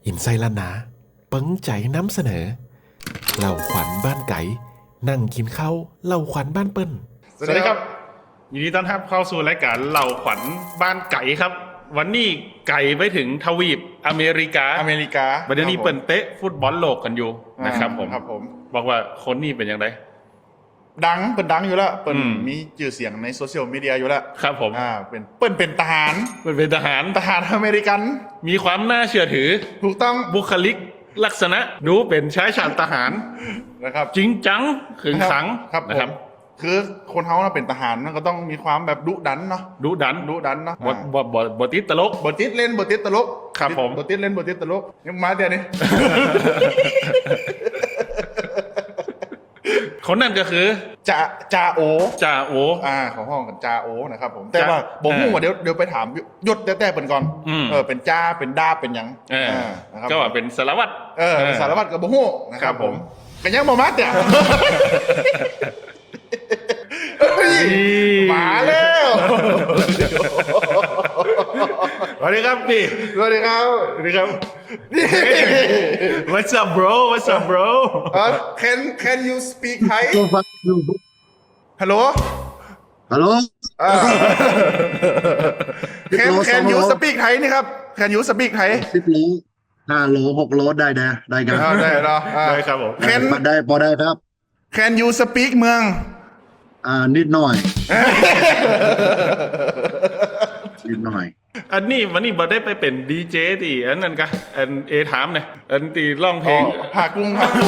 ອິນໄຊລ້ານນາ ເປີງໃຈນຳສະເໜີ ເລົ່າຂວັນບ້ານໄກ ນັ່ງກິນເຂົ້າເລົ່າຂວັນບ້ານເປີ້ນ. ສະຫວັດດີຄັບ ຍິນດີຕ້ອນຮັບເຂົ້າສູ່ລາຍການເລົ່າຂວັນບ້ານໄກຄັບ. ວັນນີ້ໄກໄປເຖິງທະວີບອາເມລິກາ ອາເມລິກາ. ບັດດຽວນີ້ເພິ່ນເຕະຟຸດບອນໂລກກັນຢູ່ນະຄັບ ອ່າ ຜົມ ຄັບຜົມ. ບອກວ່າຄົນນີ້ເປັນຈັ່ງໃດ? ດັງ ເພິ່ນດັງຢູ່ແລ້ວ ເພິ່ນ ອືມ ມີຊື່ສຽງໃນໂຊຊຽວມີເດຍຢູ່ແລ້ວ ຄັບຜົມ. ອ່າ ເປັນ ເພິ່ນເປັນທະຫານ ເພິ່ນເປັນທະຫານ ທະຫານອາເມລິກັນ ມີຄວາມໜ້າເຊື່ອຖື ຖືກຕ້ອງ ບຸກຄະລິກລັກສະນະ ດູເປັນຊາຍຊາດທະຫານນະຄັບ ຈິງຈັງ ເຄັ່ງຄັງ ຄັບ ນະຄັບ ຜົມ. ຄືຄົນເຮົາເນາະ ເປັນທະຫານມັນກໍຕ້ອງມີຄວາມແບບດຸດັນເນາະ ດຸດັນ ດຸດັນເນາະ. ບໍ່ ອ່າ ບໍ່ ບໍ່ ບໍ່ຕິດຕະຫຼົກ ບໍ່ຕິດຫຼິ້ນ ບໍ່ຕິດຕະຫຼົກ ຄັບຜົມ. ບໍ່ຕິດ ບໍ່ຕິດຫຼິ້ນ ບໍ່ຕິດຕະຫຼົກ ຍັງມາແຕ່ນີ້ ຄົນນັ້ນກໍຄື ຈາ ຈາໂອ ຈາໂອ ອ່າ ເຂົາຮ້ອງກັນຈາໂອນະຄັບຜົມ. ແຕ່ວ່າບໍ່ຮູ້ວ່າ ເອີ ດຽວ ດຽວໄປຖາມຍົດແຕ້ໆເພິ່ນກ່ອນ ອືມ ເອີ ເປັນຈາ ເປັນດາ ເປັນຫຍັງ ເອີ ອ່າ ນະຄັບ ກໍວ່າເປັນສາລະວັດ ເອີ ເອີ ເປັນສາລະວັດກໍບໍ່ຮູ້ນະຄັບ ຄັບຜົມ ຜົມ. ກໍຍັງບໍ່ມາເທື່ອ ເອີຍ ມາແລ້ວ ສະຫວັດດີຄັບພີ່ ສະຫວັດດີຄັບ ສະຫວັດດີຄັບ. What's up bro? What's up bro? ເອີ can can you speak Thai? Hello? Hello? ເອີ can can you speak Thai ນີ້ຄັບ can you speak Thai? ສິບໂລ ຫ້າໂລ ຫົກໂລ ໄດ້ ໄດ້ ໄດ້ກັນ ເອີ ໄດ້ເນາະ ເອີ ໄດ້ຄັບຜົມ can ໄດ້ ພໍໄດ້ຄັບ. Can you speak ເມືອງ? ອ່າ ນິດໜ້ອຍ ນິດໜ້ອຍ. ອັນນີ້ ວັນນີ້ບໍ່ໄດ້ໄປເປັນດີເຈ ທີ່ອັນນັ້ນກະ ອັນເອຖາມນະ ອັນທີ່ຮ້ອງເພງ ອໍ ຜ້າກຸ້ງ ຜ້າກຸ້ງ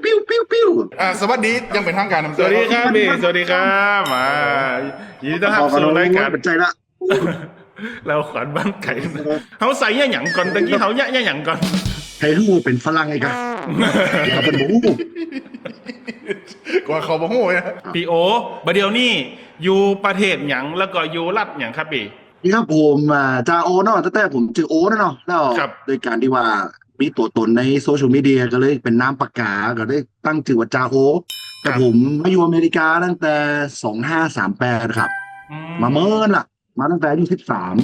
ປິວໆໆໆ. ອ່າ ສະຫວັດດີຢ່າງເປັນທາງການນຳ ສະຫວັດດີຄັບພີ່ ສະຫວັດດີຄັບ ອ່າ ຍິນດີຕ້ອນຮັບສູ່ລາຍການ ເຂົ້າໃຈລະ ເລົ່າຂວັນບ້ານໄກ. ເຮົາໃສ່ຍະຫຍັງກ່ອນ? ຕະກີ້ເຮົາຍະ ຍະຫຍັງກ່ອນ? ໃຫ້ຮູ້ເປັນຝຣັ່ງອີກອະ ເຂົາເພິ່ນບໍ່ຮູ້ ກວ່າເຂົາບໍ່ຮູ້. ພີ່ໂອ ບາດດຽວນີ້ຢູ່ປະເທດຫຍັງ ແລ້ວກໍຢູ່ລັດຫຍັງຄັບພີ່? ນີ້ຄັບ ຜົມ ອ່າ ຈາໂອເນາະ ແຕ່ ແຕ່ຜົມຊື່ໂອເນາະ ແລ້ວ ໂດຍການທີ່ວ່າມີຕົວຕົນໃນໂຊຊຽວມີເດຍ ກໍເລີຍເປັນນາມປາກກາ ກໍເລີຍຕັ້ງຊື່ວ່າຈາໂອ. ແຕ່ ຄັບ ຜົມມາຢູ່ອາເມລິກາຕັ້ງແຕ່ສອງຫ້າສາມແປດຄັບ ອືມ ມາເມີນລະ ມາຕັ້ງແຕ່ອາຍຸສິບສາມ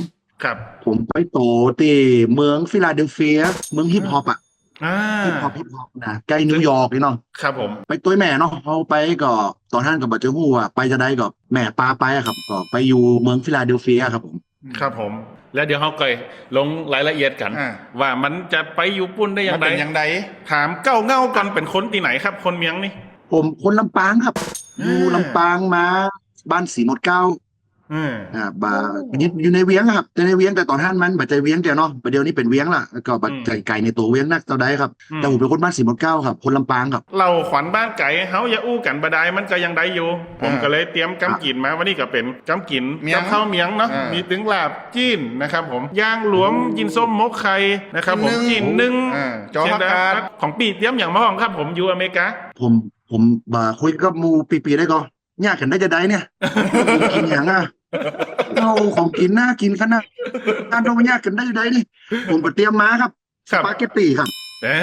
ຄັບ ຜົມໄປໂຕທີ່ເມືອງຟີລາເດລເຟຍ ເມືອງຮິບຮອບອະ ອ່າ ຮິບຮອບ ຮິບຮອບນະ ໃກ້ນິວຢອກນີ້ເນາະ ຄັບຜົມ. ໄປໂຕແມ່ເນາະ ເຮົາໄປກໍຕອນນັ້ນກໍບໍ່ຈະຮູ້ວ່າໄປຈັ່ງໃດ ກໍແມ່ພາໄປອະຄັບ ກໍໄປຢູ່ເມືອງຟີລາເດລເຟຍຄັບຜົມ ຄັບຜົມ. ແລ້ວດຽວເຮົາຄ່ອຍລົງລາຍລະອຽດກັນ ອ່າ ວ່າມັນຈະໄປຢູ່ປຸ້ນໄດ້ຢ່າງໃດ ມັນເປັນຈັ່ງໃດ. ຖາມເກົ້າເງົ້າກ່ອນ ເປັນຄົນທີ່ໃນຄັບ ຄົນເມືອງນີ້? ຜົມຄົນລຳປາງຄັບ ອ່າ ຢູ່ລຳປາງມາ ບ້ານສີໝົດເກົ້າ ອືມ ອ່າ ບາ ໂອ້ ຢູ່ ຢູ່ໃນວຽງອະຄັບ ແຕ່ໃນວຽງ ແຕ່ຕອນຫັ້ນມັນບໍ່ໃຈວຽງແຕ່ເນາະ ບາດດຽວນີ້ເປັນວຽງລະ ແລ້ວກໍບໍ່ ອືມ ໃຈໄກໃນຕົວວຽງນັກເທົ່າໃດຄັບ ອືມ ແຕ່ຜົມເປັນຄົນບ້ານສີໝົດເກົ້າຄັບ ຄົນລຳປາງຄັບ. ເລົ່າຂວັນບ້ານໄກ ເຮົາຢາກຮູ້ກັນບາດາຍ ມັນກໍຍັງໄດ້ຢູ່ ອ່າ ຜົມກໍເລີຍຕຽມກຳກິນມາ ອ່າ ວັນນີ້ກໍເປັນກຳກິນ ກັບເຂົ້າມຽງເນາະ ອ່າ ມີຕຶງລາບຈີນນະຄັບຜົມ ຍ່າງຫຼວມ ອືມ ຈີນສົ້ມໝົກໄຂ່ນະຄັບຜົມ ຈີນໜຶ່ງ ອ່າ ຈໍຜັກກາດ ຂອງປີ້ຕຽມຫຍັງມາພ້ອມຄັບ ຜົມຢູ່ອາເມລິກາ? ຜົມ ຜົມ ອ່າ ຄຸຍກັບໝູ່ປີ້ໆໄດ້ກໍ ຍາກກັນໄດ້ຈັ່ງໃດນີ້ ກິນຫຍັງອະ ເອົາຂອງກິນໜ້າກິນຂະໜາດ ເຮົາຍາກກັນໄດ້ຈັ່ງໃດນີ້. ຜົມກໍຕຽມມາຄັບ ສະປາເກັດຕີຄັບ ເອີ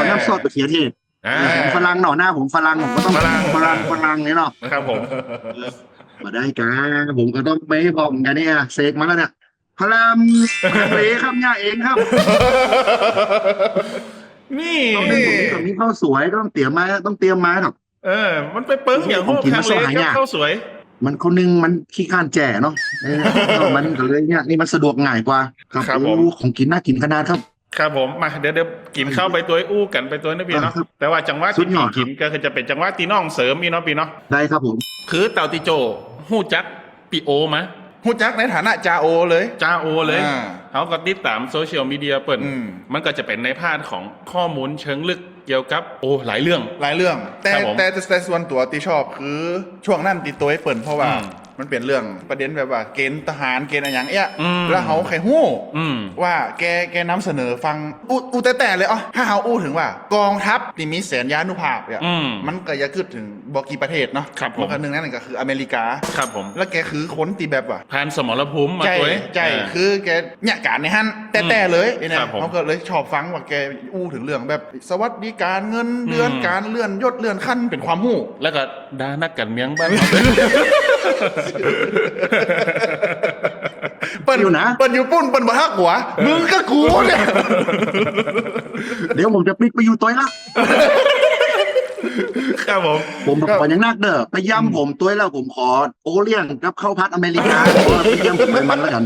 ນ້ຳຊອດມະເຂືອເທດ ເອີ ຝຣັ່ງເນາະ ໜ້າຜົມຝຣັ່ງ ຜົມກໍຕ້ອງຝຣັ່ງ ຝຣັ່ງນີ້ເນາະ ຄັບຜົມ. ບໍ່ໄດ້ກະ ຜົມກໍຕ້ອງໄປພ້ອມກັນນີ້ ເຊັກມາແລ້ວເນຍ ພະລາມ ເລຄັບ ຍ່າເອງຄັບ ນີ້ ຕ້ອງໄດ້ ມີເຂົ້າສວຍ ກໍຕ້ອງຕຽມມາ ຕ້ອງຕຽມມາຄັບ. ເອີ ມັນໄປເປິ້ງຫຍັງ ຂອງກິນມັນຊອກຫາຍາກ ເຂົ້າສວຍ ມັນຄົນໜຶ່ງມັນຂີ້ຄ້ານແຈເນາະ ເອີ ມັນກໍເລີຍຍາກ ນີ້ມັນສະດວກງ່າຍກວ່າຄັບ ຄັບຜົມ. ໂອ້ ຂອງກິນໜ້າກິນຂະໜາດຄັບ ຄັບຜົມ. ມາ ດຽວ ດຽວກິນເຂົ້າໄປຕົວ ອູ້ກັນໄປຕົວນີ້ພີ່ເນາະ ອ່າ ຄັບ ແຕ່ວ່າຈັງຫວະທີ່ພີ່ກິນ ກໍຄືຈະເປັນຈັງຫວະທີ່ນ້ອງເສີມນີ້ເນາະພີ່ເນາະ. ໄດ້ຄັບຜົມ. ຄືເຕົາຕິໂຈ ຮູ້ຈັກ ປີໂອມາ ຮູ້ຈັກໃນຖານະຈາໂອເລີຍ ຈາໂອເລີຍ ອ່າ ເຮົາກໍຕິດຕາມໂຊຊຽວມີເດຍເພິ່ນ ອືມ ມັນກໍຈະເປັນໃນພາດຂອງຂໍ້ມູນເຊີງລຶກກ່ຽວກັບ ໂອ້ ຫຼາຍເລື່ອງ ຫຼາຍເລື່ອງ ແຕ່ ຄັບຜົມ ແຕ່ ແຕ່ສ່ວນຕົວທີ່ຊອບຄືຊ່ວງນັ້ນທີ່ໂຕຍເພິ່ນ ເພາະວ່າ ອືມ ມັນເປັນເລື່ອງປະເດັນແບບວ່າເກນທະຫານ ເກນອີ່ຫຍັງເອະ ອືມ ແລ້ວເຮົາໃຄ່ຮູ້ ອືມ ວ່າແກ ແກນຳສະເໜີຝັ່ງ ອູ້ ອູ້ແຕ່ໆເລີຍ ເອົາ ຖ້າເຮົາອູ້ເຖິງວ່າກອງທັບທີ່ມີແສນຍານຸພາບເນຍ ອືມ ມັນກໍຢ່າຄິດເຖິງບໍ່ກີ່ປະເທດເນາະ ຄັບຜົມ ມັນກໍໜຶ່ງໃນນັ້ນກໍຄືອາເມລິກາ ຄັບຜົມ ແລ້ວແກຄືຄົນທີ່ແບບວ່າ ຜ່ານສະໝໍລະພູມມາ ໃຊ່ ໂດຍ ໃຊ່ ເອີ ຄືແກຍະການໃນຫັ້ນແຕ່ໆເລີຍ ອືມ ນີ້ນະ ຄັບຜົມ ເຮົາກໍເລີຍຊອບຟັງວ່າແກອູ້ເຖິງເລື່ອງແບບສະຫວັດດີການເງິນເດືອນ ອືມ ການເລື່ອນຍົດເລື່ອນຂັ້ນເປັນຄວາມຮູ້ ແລ້ວກໍດ່ານັກການເມືອງບ້ານເຮົາ ປ เปิ้น อยู่นะ เปิ้นอยู่ปุ้น เปิ้นบ่ฮักหัว เออ มึงกับกูเนี่ย เดี๋ยวผมจะปิ๊กไปอยู่ตวยละ ครับผม ผมบอก ครับ ก่อนอย่างนักเด้อ ไปย่ำ อืม ผมตวยแล้ว ผมขอโอเลี้ยงกับข้าวผัดอเมริกา ขอไปย่ำผมไปมันแล้วกัน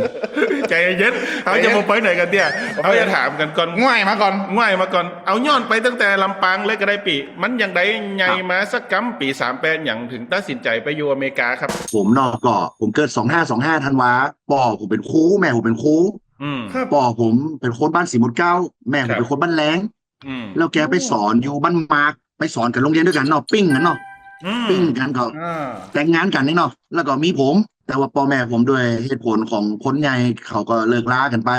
ใจเย็น เฮาจะบ่ไปไหนกันเตี้ย เฮาจะถามกันก่อน ง่ายมาก่อน ง่ายมาก่อน เอาย้อนไปตั้งแต่ลำปางเลยก็ได้ปี มันจั่งใด๋ ใหญ่ ครับ มาสักกำ ปีสามแปด หยังถึงตัดสินใจไปอยู่อเมริกาครับ ผมเนาะ ก็ผมเกิดสองห้าสองห้าธันวา ป้อผมเป็นครู แม่ผมเป็นครู อืม ครับ ป้อผมเป็นคนบ้านสีมดเกล้า แม่ผม ครับ เป็นคนบ้านแลง อืม แล้วแกไปสอนอยู่บ้านหมาก ไปสอนกันโรงเรียนด้วยกันเนาะ ปิ๊งกันเนาะ อืม ปิ๊งกันก็ อ่า แต่งงานกันนี่เนาะ แล้วก็มีผม แต่ว่าป้อแม่ผมด้วยเหตุผลของคนใหญ่ เขาก็เลิกลากันไป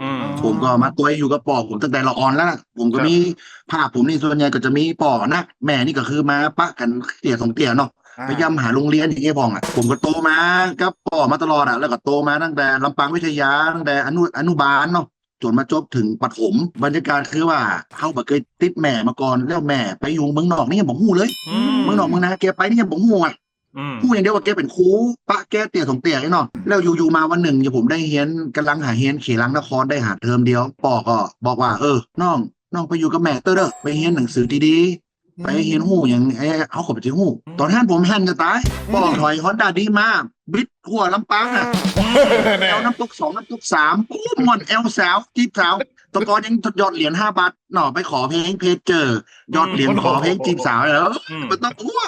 อืม ผมก็มาตวยอยู่กับป้อผมตั้งแต่ละอ่อนแล้วล่ะ ผมก็ ครับ มี ภาพผมนี่ส่วนใหญ่ก็จะมีป้อนะ แม่นี่ก็คือมาปะกันเตี้ยสองเตี้ยเนาะ อ่า ไปย่ำหาโรงเรียนอย่างเงี้ยพ่องอะ ผมก็โตมากับป้อมาตลอดอะ แล้วก็โตมาตั้งแต่ลำปางวิทยา ตั้งแต่อนุ อนุบาลเนาะ จนมาจบถึงประถม บรรยากาศคือว่า เฮาบ่เคยติดแม่มาก่อน แล้วแม่ไปอยู่เมืองนอกนี่ยังบ่ฮู้เลย อืม เมืองนอกเมืองนาแกไปนี่ยังบ่ฮู้อะ อืม ฮู้อย่างเดียวว่าแกเป็นครู ปะแกเตี้ยสองเตี้ยเนาะ แล้วอยู่ๆ มาวันหนึ่ง ผมได้เฮียน กำลังหาเฮียนเขลังนครได้หาเทอมเดียว ป้อก็บอกว่า เออ น้อง น้องไปอยู่กับแม่เตอเด้อ ไปเฮียนหนังสือดีๆ ไปเฮียนฮู้หยัง เอ้ย เฮาก็บ่สิฮู้ อืม ตอนนั้นผมแฮ่นจะตาย อืม ป้อถอยฮอนด้าดีมา บิดทั่วลำปางน่ะ แม่ แอวน้ำตกสอง น้ำตกสาม โอ้ ม่วน แอวสาว จีบสาว แต่ก่อนยังหยอดเหรียญห้าบาทเนาะ ไปขอเพลงเพจเจอ หยอดเหรียญ อืม ขอเพลงจีบสาว เออ อืม บ่ต้องกลัว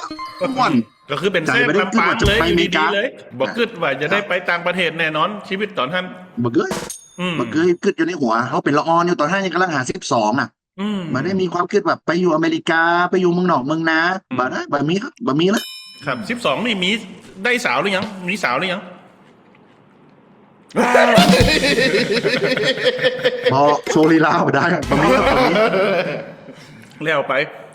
ม่วน ก็คือเป็นเซฟลำปางเลย อยู่ดีๆ เลย บ่คิดว่าจะได้ไปต่างประเทศแน่นอน ชีวิตตอนนั้น บ่เคย อืม บ่เคยคิดอยู่ในหัว เฮาเป็นละอ่อนอยู่ ตอนนั้นยังกำลังหาสิบสองน่ะ อืม บ่ได้มีความคิดว่าไปอยู่อเมริกา ไปอยู่เมืองนอกเมืองนา อืม บ่ได้ บ่มีครับ บ่มีเลย ครับ สิบสอง นี่มีได้สาวหรือยัง มีสาวหรือยัง บ่ โชว์ลีลาบ่ได้ บ่มีครับ บ่มี แล้วไป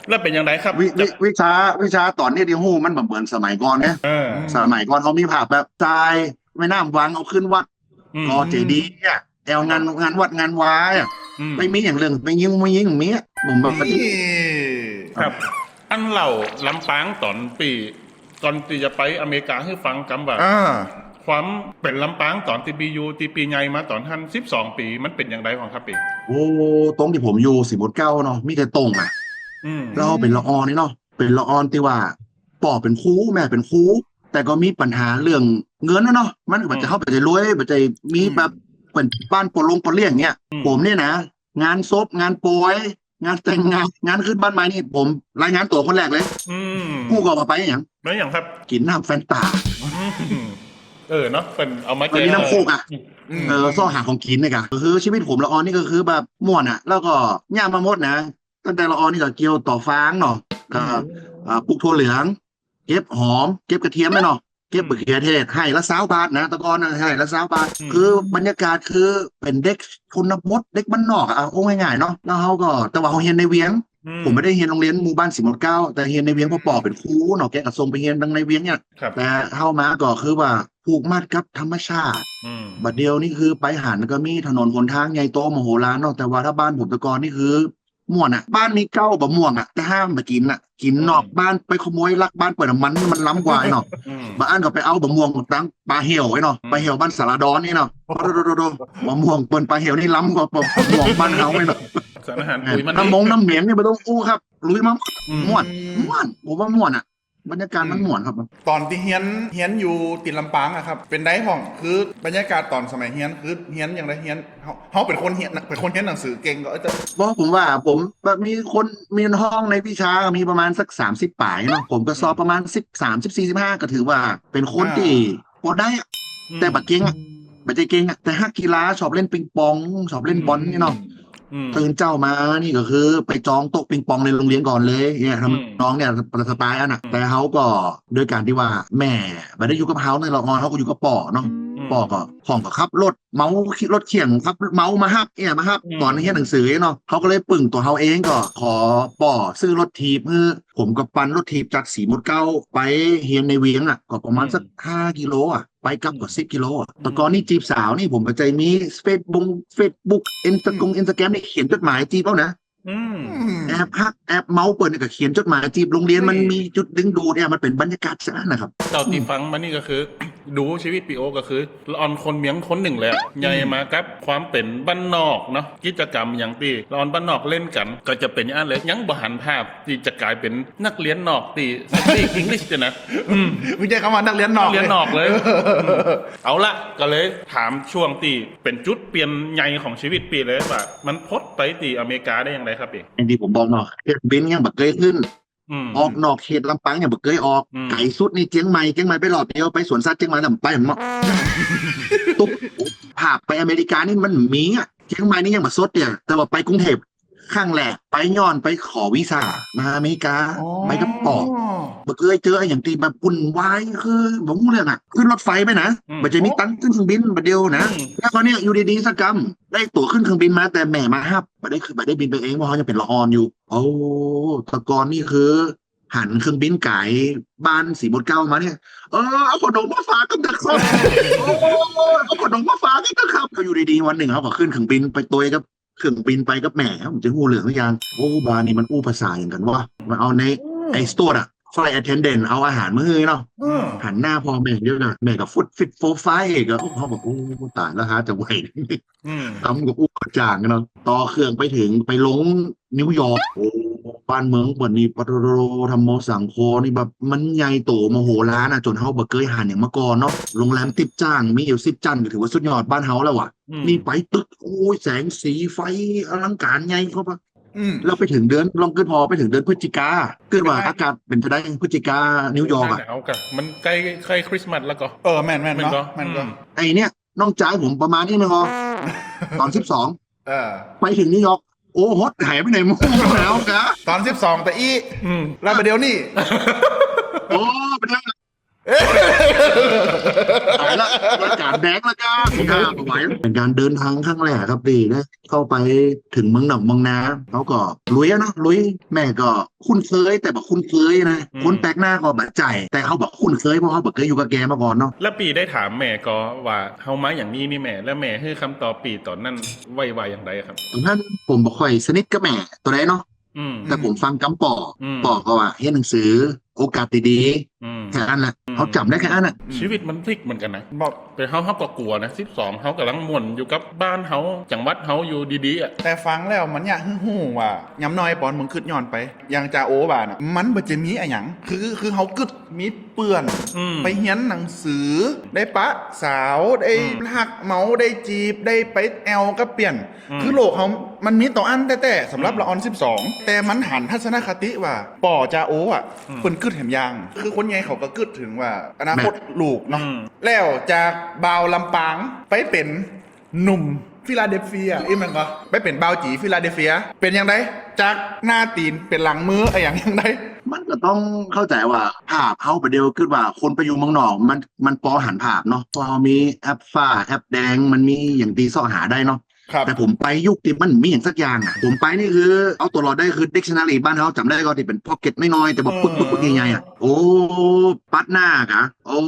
แล้วเป็นจั่งใดครับ วิ วิ วิชา วิชาตอนนี้ที่ฮู้มันบ่เหมือนสมัยก่อนไง เออ สมัยก่อนเขามีภาพแบบจ่ายแม่น้ำวังเอาขึ้นวัด อืม ก่อเจดีย์เนี่ย แอวงาน งานวัดงานวาอะ อืม ไปมีหยังเรื่องไปยิงผู้หญิงมีอะ ผมแบบ นี่ ครับ อันเล่าลำปางตอนปี ก่อนที่จะไปอเมริกาให้ฟังกำว่า อ่า ความเป็นลำปางตอนที่ปีอยู่ ที่ปีใหญ่มาตอนหั้น สิบสอง ปี มันเป็นจั่งใดของครับปี โอ้ ตรงที่ผมอยู่สีมดเกล้าเนาะ มีแต่ตรงอะ อืม แล้วเป็นละอ่อนนี่เนาะ เป็นละอ่อนที่ว่า ป้อเป็นครู แม่เป็นครู แต่ก็มีปัญหาเรื่องเงินน่ะเนาะ มันก็ อืม บ่จะ เฮาบ่จะรวย บ่จะมี อืม แบบเป็นบ้านปอลงปอเลี้ยงเนี่ย อืม ผมเนี่ยนะ งานศพ งานปอย งานแต่งงาน งานขึ้นบ้านใหม่นี่ ผมรายงานตั๋วคนแรกเลย อืม ฮู้ก็ว่าไปหยัง ไปหยังครับ กินน้ำแฟนตา อืม เออเนาะ เพิ่นเอามา มันมีน้ำโค้กอะ อืม เออ ซอกหาของกินนี่กะ ก็คือชีวิตผมละอ่อนนี่ก็คือแบบม่วนอะ แล้วก็ย่ามมาหมดนะ ตั้งแต่ละอ่อนนี่ก็เกี่ยวต่อฟางเนาะ ก็ อืม อ่า ปลูกถั่วเหลือง เก็บหอม เก็บกระเทียมแม่นเนาะ เก็บ อืม บักเขือเทศ ไฮ่ละซาวบาทนะ แต่ก่อนน่ะไฮ่ละซาวบาท อืม คือบรรยากาศคือเป็นเด็กชนบท เด็กบ้านนอกอะ เอาง่ายๆเนาะ แล้วเฮาก็ แต่ว่าเฮาเรียนในเวียง อืม ผมไม่ได้เรียนโรงเรียนหมู่บ้านสีมดเกล้า แต่เรียนในเวียง อืม เพราะป้อเป็นครูเนาะ แกก็ส่งไปเรียนทางในเวียงเนี่ย ครับ แต่เฮามาก็คือว่าผูกมัดกับธรรมชาติ อืม บัดเดี๋ยวนี้คือไปหั้นก็มีถนนหนทางใหญ่โตมโหฬารเนาะ แต่ว่าถ้าบ้านผมแต่ก่อนนี่คือ ม่วนอะ บ้านมีเก้าบะม่วงอะ แต่ห้ามไปกินอะ กินนอก อืม บ้าน ไปขโมยลักบ้านเปิ้นอะ มัน มันล้ำกว่าไอ้เนาะ อืม บางอันก็ไปเอาบะม่วงตังปาเหี่ยวไอ้เนาะ อืม ปาเหี่ยวบ้านสารดอนนี่เนาะ โอ้โห โดๆๆๆ บะม่วงเปิ้นปาเหี่ยวนี่ล้ำกว่าบะม่วงบ้านเฮาไอ้เนาะ สารอาหารปุ๋ยมัน น้ำมงน้ำเหม็นนี่บ่ต้องอู้ครับ ลุยมาหมด อืม ม่วน ม่วน ผมว่าม่วนอะ บรรยากาศมัน อืม ม่วนครับ ตอนที่เฮียน เฮียนอยู่ติดลำปางอะครับ เป็นไดพ่อง คือบรรยากาศตอนสมัยเฮียน คือเฮียนจั่งใด เฮียน เฮา เฮาเป็นคนเฮียน เป็นคนเฮียนหนังสือเก่งก็ เอ้ย แต่ บ่ ผมว่าผมแบบมีคน มีห้องในวิชามีประมาณสักสามสิบปลายเนาะ ผมก็สอบ อืม ประมาณสิบสาม สิบสี่ สิบห้า ก็ถือว่าเป็นคน อ่า ที่พอได้อะ อืม แต่บ่เก่งอะ บ่ได้เก่งอะ แต่ฮักกีฬา ชอบเล่นปิงปอง ชอบเล่นบอลนี่เนาะ อืม อืม ตื่นเช้ามานี่ก็คือไปจองโต๊ะปิงปองในโรงเรียนก่อนเลยเนี่ย อืม ทำนองเนี่ย สไตล์อันน่ะ อืม แต่เฮาก็ด้วยการที่ว่าแม่บ่ได้อยู่กับเฮาในละอ่อน เฮาก็อยู่กับป้อเนาะ อืม ป้อก็ พ่องก็ขับรถ เหมารถเคี่ยง ขับเหมามาฮับเนี่ย มาฮับ อืม ตอนเรียนหนังสือเนาะ เฮาก็เลยปึ้งตัวเฮาเอง ก็ขอป้อซื้อรถถีบให้ ผมก็ปั่นรถถีบจากสีมดเกล้าไปเฮียนในเวียงอะ ก็ประมาณ อืม สักห้ากิโลอะ ไปกลับก็สิบกิโลอะ อืม แต่ก่อนนี่จีบสาวนี่ผมก็จะมีเฟซบุ๊ก เฟซบุ๊ก อินสตา อืม กง อินสตาแกรมนี่เขียนจดหมายจีบเอานะ อืม แอบฮัก แอบเหมาเปิ้นนี่ก็เขียนจดหมายจีบ โรงเรียนมัน เฮ้ย มีจุดดึงดูดเนี่ย มันเป็นบรรยากาศซะนะครับ เท่าที่ อืม ฟังมานี่ก็คือ ດູຊີວິດປີໂອກໍຄືລະອອນຄົນມຽງຄົນໜຶ່ງແຫຼະ ອືມ ໃຫຍ່ມາກັບຄວາມເປັນບ້ານນອກເນາະ ກິດຈະກຳຫຍັງທີ່ລະອອນບ້ານນອກເຫຼັ້ນກັນ ກໍຈະເປັນຢ່າງນັ້ນເລີຍ ຍັງບໍ່ຫັນພາບທີ່ຈະກາຍເປັນນັກຮຽນນອກທີ່ speak English ເດນະ ອືມ ມີແຕ່ຄຳວ່ານັກຮຽນນອກ ນັກຮຽນນອກເລີຍ ເອີ ອືມ ເອົາລະ ກໍເລີຍຖາມຊ່ວງທີ່ເປັນຈຸດປ່ຽນໃຫຍ່ຂອງຊີວິດປີເລີຍວ່າ ມັນພົດໄປທີ່ອາເມລິກາໄດ້ຢ່າງໃດຄັບປີ? ຢ່າງທີ່ຜົມບອກເນາະ ເຄື່ອງບິນຍັງບໍ່ເຄີຍຂຶ້ນ ອືມ ອອກນອກເຂດລຳປາງຍັງບໍ່ເຄີຍອອກ ອືມ ໄກສຸດນີ້ຈຽງໃໝ່ ຈຽງໃໝ່ໄປຮອບດຽວ ໄປສວນສັດຈຽງໃໝ່ແລ້ວໄປເນາະ ຕຸກພາບໄປອາເມລິການີ້ມັນມີອະ ຈຽງໃໝ່ນີ້ຍັງບໍ່ສົດເດ ແຕ່ວ່າໄປກຸງເທບຄັ້ງແລກ ໄປຍ້ອນໄປຂໍວີຊາມາອາເມລິກາ ອໍ ໄປກັບພໍ່ ບໍ່ເຄີຍເຈີອີ່ຫຍັງທີ່ແບບວຸ່ນວາຍ ຄືບໍ່ຮູ້ເລື່ອງອະ ຂຶ້ນລົດໄຟໄປນະ ອືມ ບໍ່ໄດ້ມີຕັງຂຶ້ນເຄື່ອງບິນບາດດຽວນະ ອືມ ແລ້ວຄາວນີ້ຢູ່ດີໆ ຊະກຳ ໄດ້ຕົ໋ວຂຶ້ນເຄື່ອງບິນມາ ແຕ່ແມ່ມາຮັບ ບໍ່ໄດ້ຂຶ້ນ ບໍ່ໄດ້ບິນໄປເອງ ເພາະເຮົາຍັງເປັນລະອ່ອນຢູ່. ໂອ້ ແຕ່ກ່ອນນີ້ຄືຫັນເຄື່ອງບິນກາຍບ້ານສີມົດເກົ້າມານີ້ ເອີ ເອົາຂະໜົມມາຝາກກັນເດີຄັບ ໂອ້ ເອົາຂະໜົມມາຝາກກັນເດີຄັບ. ກໍຢູ່ດີໆ ວັນໜຶ່ງເຮົາກໍຂຶ້ນເຄື່ອງບິນໄປໂຕຍກັບ ເຄື່ອງບິນໄປກັບແມ່ ເຮົາຈະຮູ້ເລື່ອງທຸກຢ່າງ. ໂອ້ ບ້ານນີ້ມັນອູ້ພາສາຫຍັງກັນວະ? ມາເອົາໃນ ອືມ ໄອສະໂຕນະ flight attendant ເອົາອາຫານມາໃຫ້ເນາະ ອືມ ຫັນໜ້າພໍ່ແມ່ເດີນະ ແມ່ກໍຟຸດຟິດໂຟຟາຍ ກໍ ເຮົາກໍ ໂອ້ ຕາຍແລ້ວ ຫາຈະໄຫວ ອືມ ຄຳກໍອຸກກະຈ່າງເນາະ ຕໍ່ເຄື່ອງໄປເຖິງ ໄປລົງນິວຢອກ ໂອ້ ບ້ານເມືອງເພິ່ນນີ້ ປະໂທ ທຳໂມສັງໂຄນີ້ແບບ ມັນໃຫຍ່ໂຕມະໂຫລານນະ ຈົນເຮົາບໍ່ເຄີຍຫັນຫຍັງມາກ່ອນເນາະ. ໂຮງແຮມຕິບຈ້າງ ມີຢູ່ສິບຊັ້ນ ກໍຖືວ່າສຸດຍອດບ້ານເຮົາແລ້ວຫວາ ອືມ ນີ້ໄປຕຶກ ໂອ້ຍ ແສງສີໄຟອະລັງການໃຫຍ່ເຂົ້າໄປ ອືມ ແລ້ວໄປເຖິງເດືອນ ລອງຄິດພໍ ໄປເຖິງເດືອນພຶດຈິກາ ຄິດວ່າອາກາດເປັນຈັ່ງໃດ ພຶດຈິກາ ນິວຢອກອະ? ໜາວກະ ມັນໃກ້ ໃກ້ຄຣິສມາສແລ້ວກໍ ເອີ ແມ່ນໆ ເນາະ ແມ່ນກໍ ອືມ ໄອ້ເນີ້ຍ ນ້ອງຊາຍຜົມປະມານນີ້ແມ່ນບໍ່? ຕອນສິບສອງ ເອີ ໄປເຖິງນິວຢອກ ໂອ້ ຫົດຫາຍໄປໃນໝູ່ແລ້ວກະ ຕອນສິບສອງແຕ່ອີ ອືມ ແລ້ວບາດດຽວນີ້ ໂອ້ ບາດດຽວ ຕາຍລະ ອາກາດແດງລະກະ ບໍ່ໄຫວ. ເປັນການເດີນທາງຄັ້ງແລກຄັບທີ່ໄດ້ເຂົ້າໄປເຖິງເມືອງນອກເມືອງນາ ເຮົາກໍລຸຍອະເນາະ ລຸຍ ແມ່ກໍ ຄຸ້ນເຄີຍ ແຕ່ບໍ່ຄຸ້ນເຄີຍນະ ອືມ ຄົນແປກໜ້າກໍບາດໃຈ ແຕ່ເຮົາບໍ່ຄຸ້ນເຄີຍ ເພາະເຮົາບໍ່ເຄີຍຢູ່ກັບແກມາກ່ອນເນາະ. ແລ້ວປີໄດ້ຖາມແມ່ກໍວ່າເຮົາມາຫຍັງນີ້ນີ້ແມ່ ແລ້ວແມ່ໃຫ້ຄຳຕອບປີຕອນນັ້ນໄວ້ວ່າຢ່າງໃດຄັບ? ຕອນນັ້ນຜົມບໍ່ຄ່ອຍສະໜິດກັບແມ່ໂຕໃດເນາະ ອືມ ແຕ່ຜົມຟັງຄຳປໍ ອືມ ປໍກໍວ່າຮຽນໜັງສື ໂອກາດດີໆ ອືມ ແຄ່ນັ້ນແຫຼະ ອືມ ເຮົາຈຳໄດ້ແຄ່ນັ້ນນະ. ອືມ ຊີວິດມັນພລິກເໝືອນກັນນະ ແບບ ເປັນເຮົາ ເຮົາກໍກົວນະ ສິບສອງ ເຮົາກຳລັງມ່ວນຢູ່ກັບບ້ານເຮົາ ຈັງຫວັດເຮົາຢູ່ດີໆອະ ແຕ່ຟັງແລ້ວມັນຢາກຮູ້ວ່າ ຍາມນ້ອຍປອນມຶງຄິດຍ້ອນໄປ ຢ່າງຈາໂອວ່ານະ ມັນບໍ່ຈະມີອະຫຍັງ ຄື ຄືເຮົາກຶດມີເປື້ອນ ອືມ ໄປຮຽນໜັງສື ໄດ້ປະສາວ ໄດ້ ອືມ ຮັກເມົາ ໄດ້ຈີບ ໄດ້ໄປແອວກັບປ່ຽນ ອືມ ຄືໂລກເຮົາມັນມີເທົ່າອັນແທ້ໆ ສຳລັບ ອືມ ລະອອນສິບສອງ ແຕ່ມັນຫັນທັດສະນະຄະຕິວ່າ ປໍ ຈາໂອອະ ອືມ ເພິ່ນຄິດແຮມຢ່າງ ຄືຄົນໃຫຍ່ເຂົາກໍຄິດເຖິງວ່າອະນາຄົດ ແມ່ນ ລູກເນາະ ອືມ ແລ້ວຈາກບ່າວລຳປາງໄປເປັນໜຸ່ມຟີລາເດລເຟຍ ອີ່ແມ່ນບໍ່ ໄປເປັນບ່າວຈີຟີລາເດລເຟຍ ເປັນຈັ່ງໃດ ຈາກໜ້າຕີນເປັນຫຼັງມື ອະຫຍັງຈັ່ງໃດ? ມັນກໍຕ້ອງເຂົ້າໃຈວ່າ ພາບເຮົາປະດຽວຄິດວ່າຄົນໄປຢູ່ເມືອງນອກ ມັນ ມັນພໍຫັນພາບເນາະ ເພາະເຮົາມີແອັບຟ້າແອັບແດງ ມັນມີຫຍັງທີ່ຊອກຫາໄດ້ເນາະ. ແຕ່ຜົມໄປຍຸກທີ່ມັນມີຫຍັງສັກຢ່າງອະ ຜົມໄປນີ້ຄືເອົາຕົວລອດໄດ້ຄື dictionary ບ້ານເຮົາຈຳໄດ້ກໍ ທີ່ເປັນ pocket ນ້ອຍໆ ແຕ່ວ່າປຶກໆ ໃຫຍ່ໆ ອະ ໂອ້ ປັດໜ້າກະ ໂອ້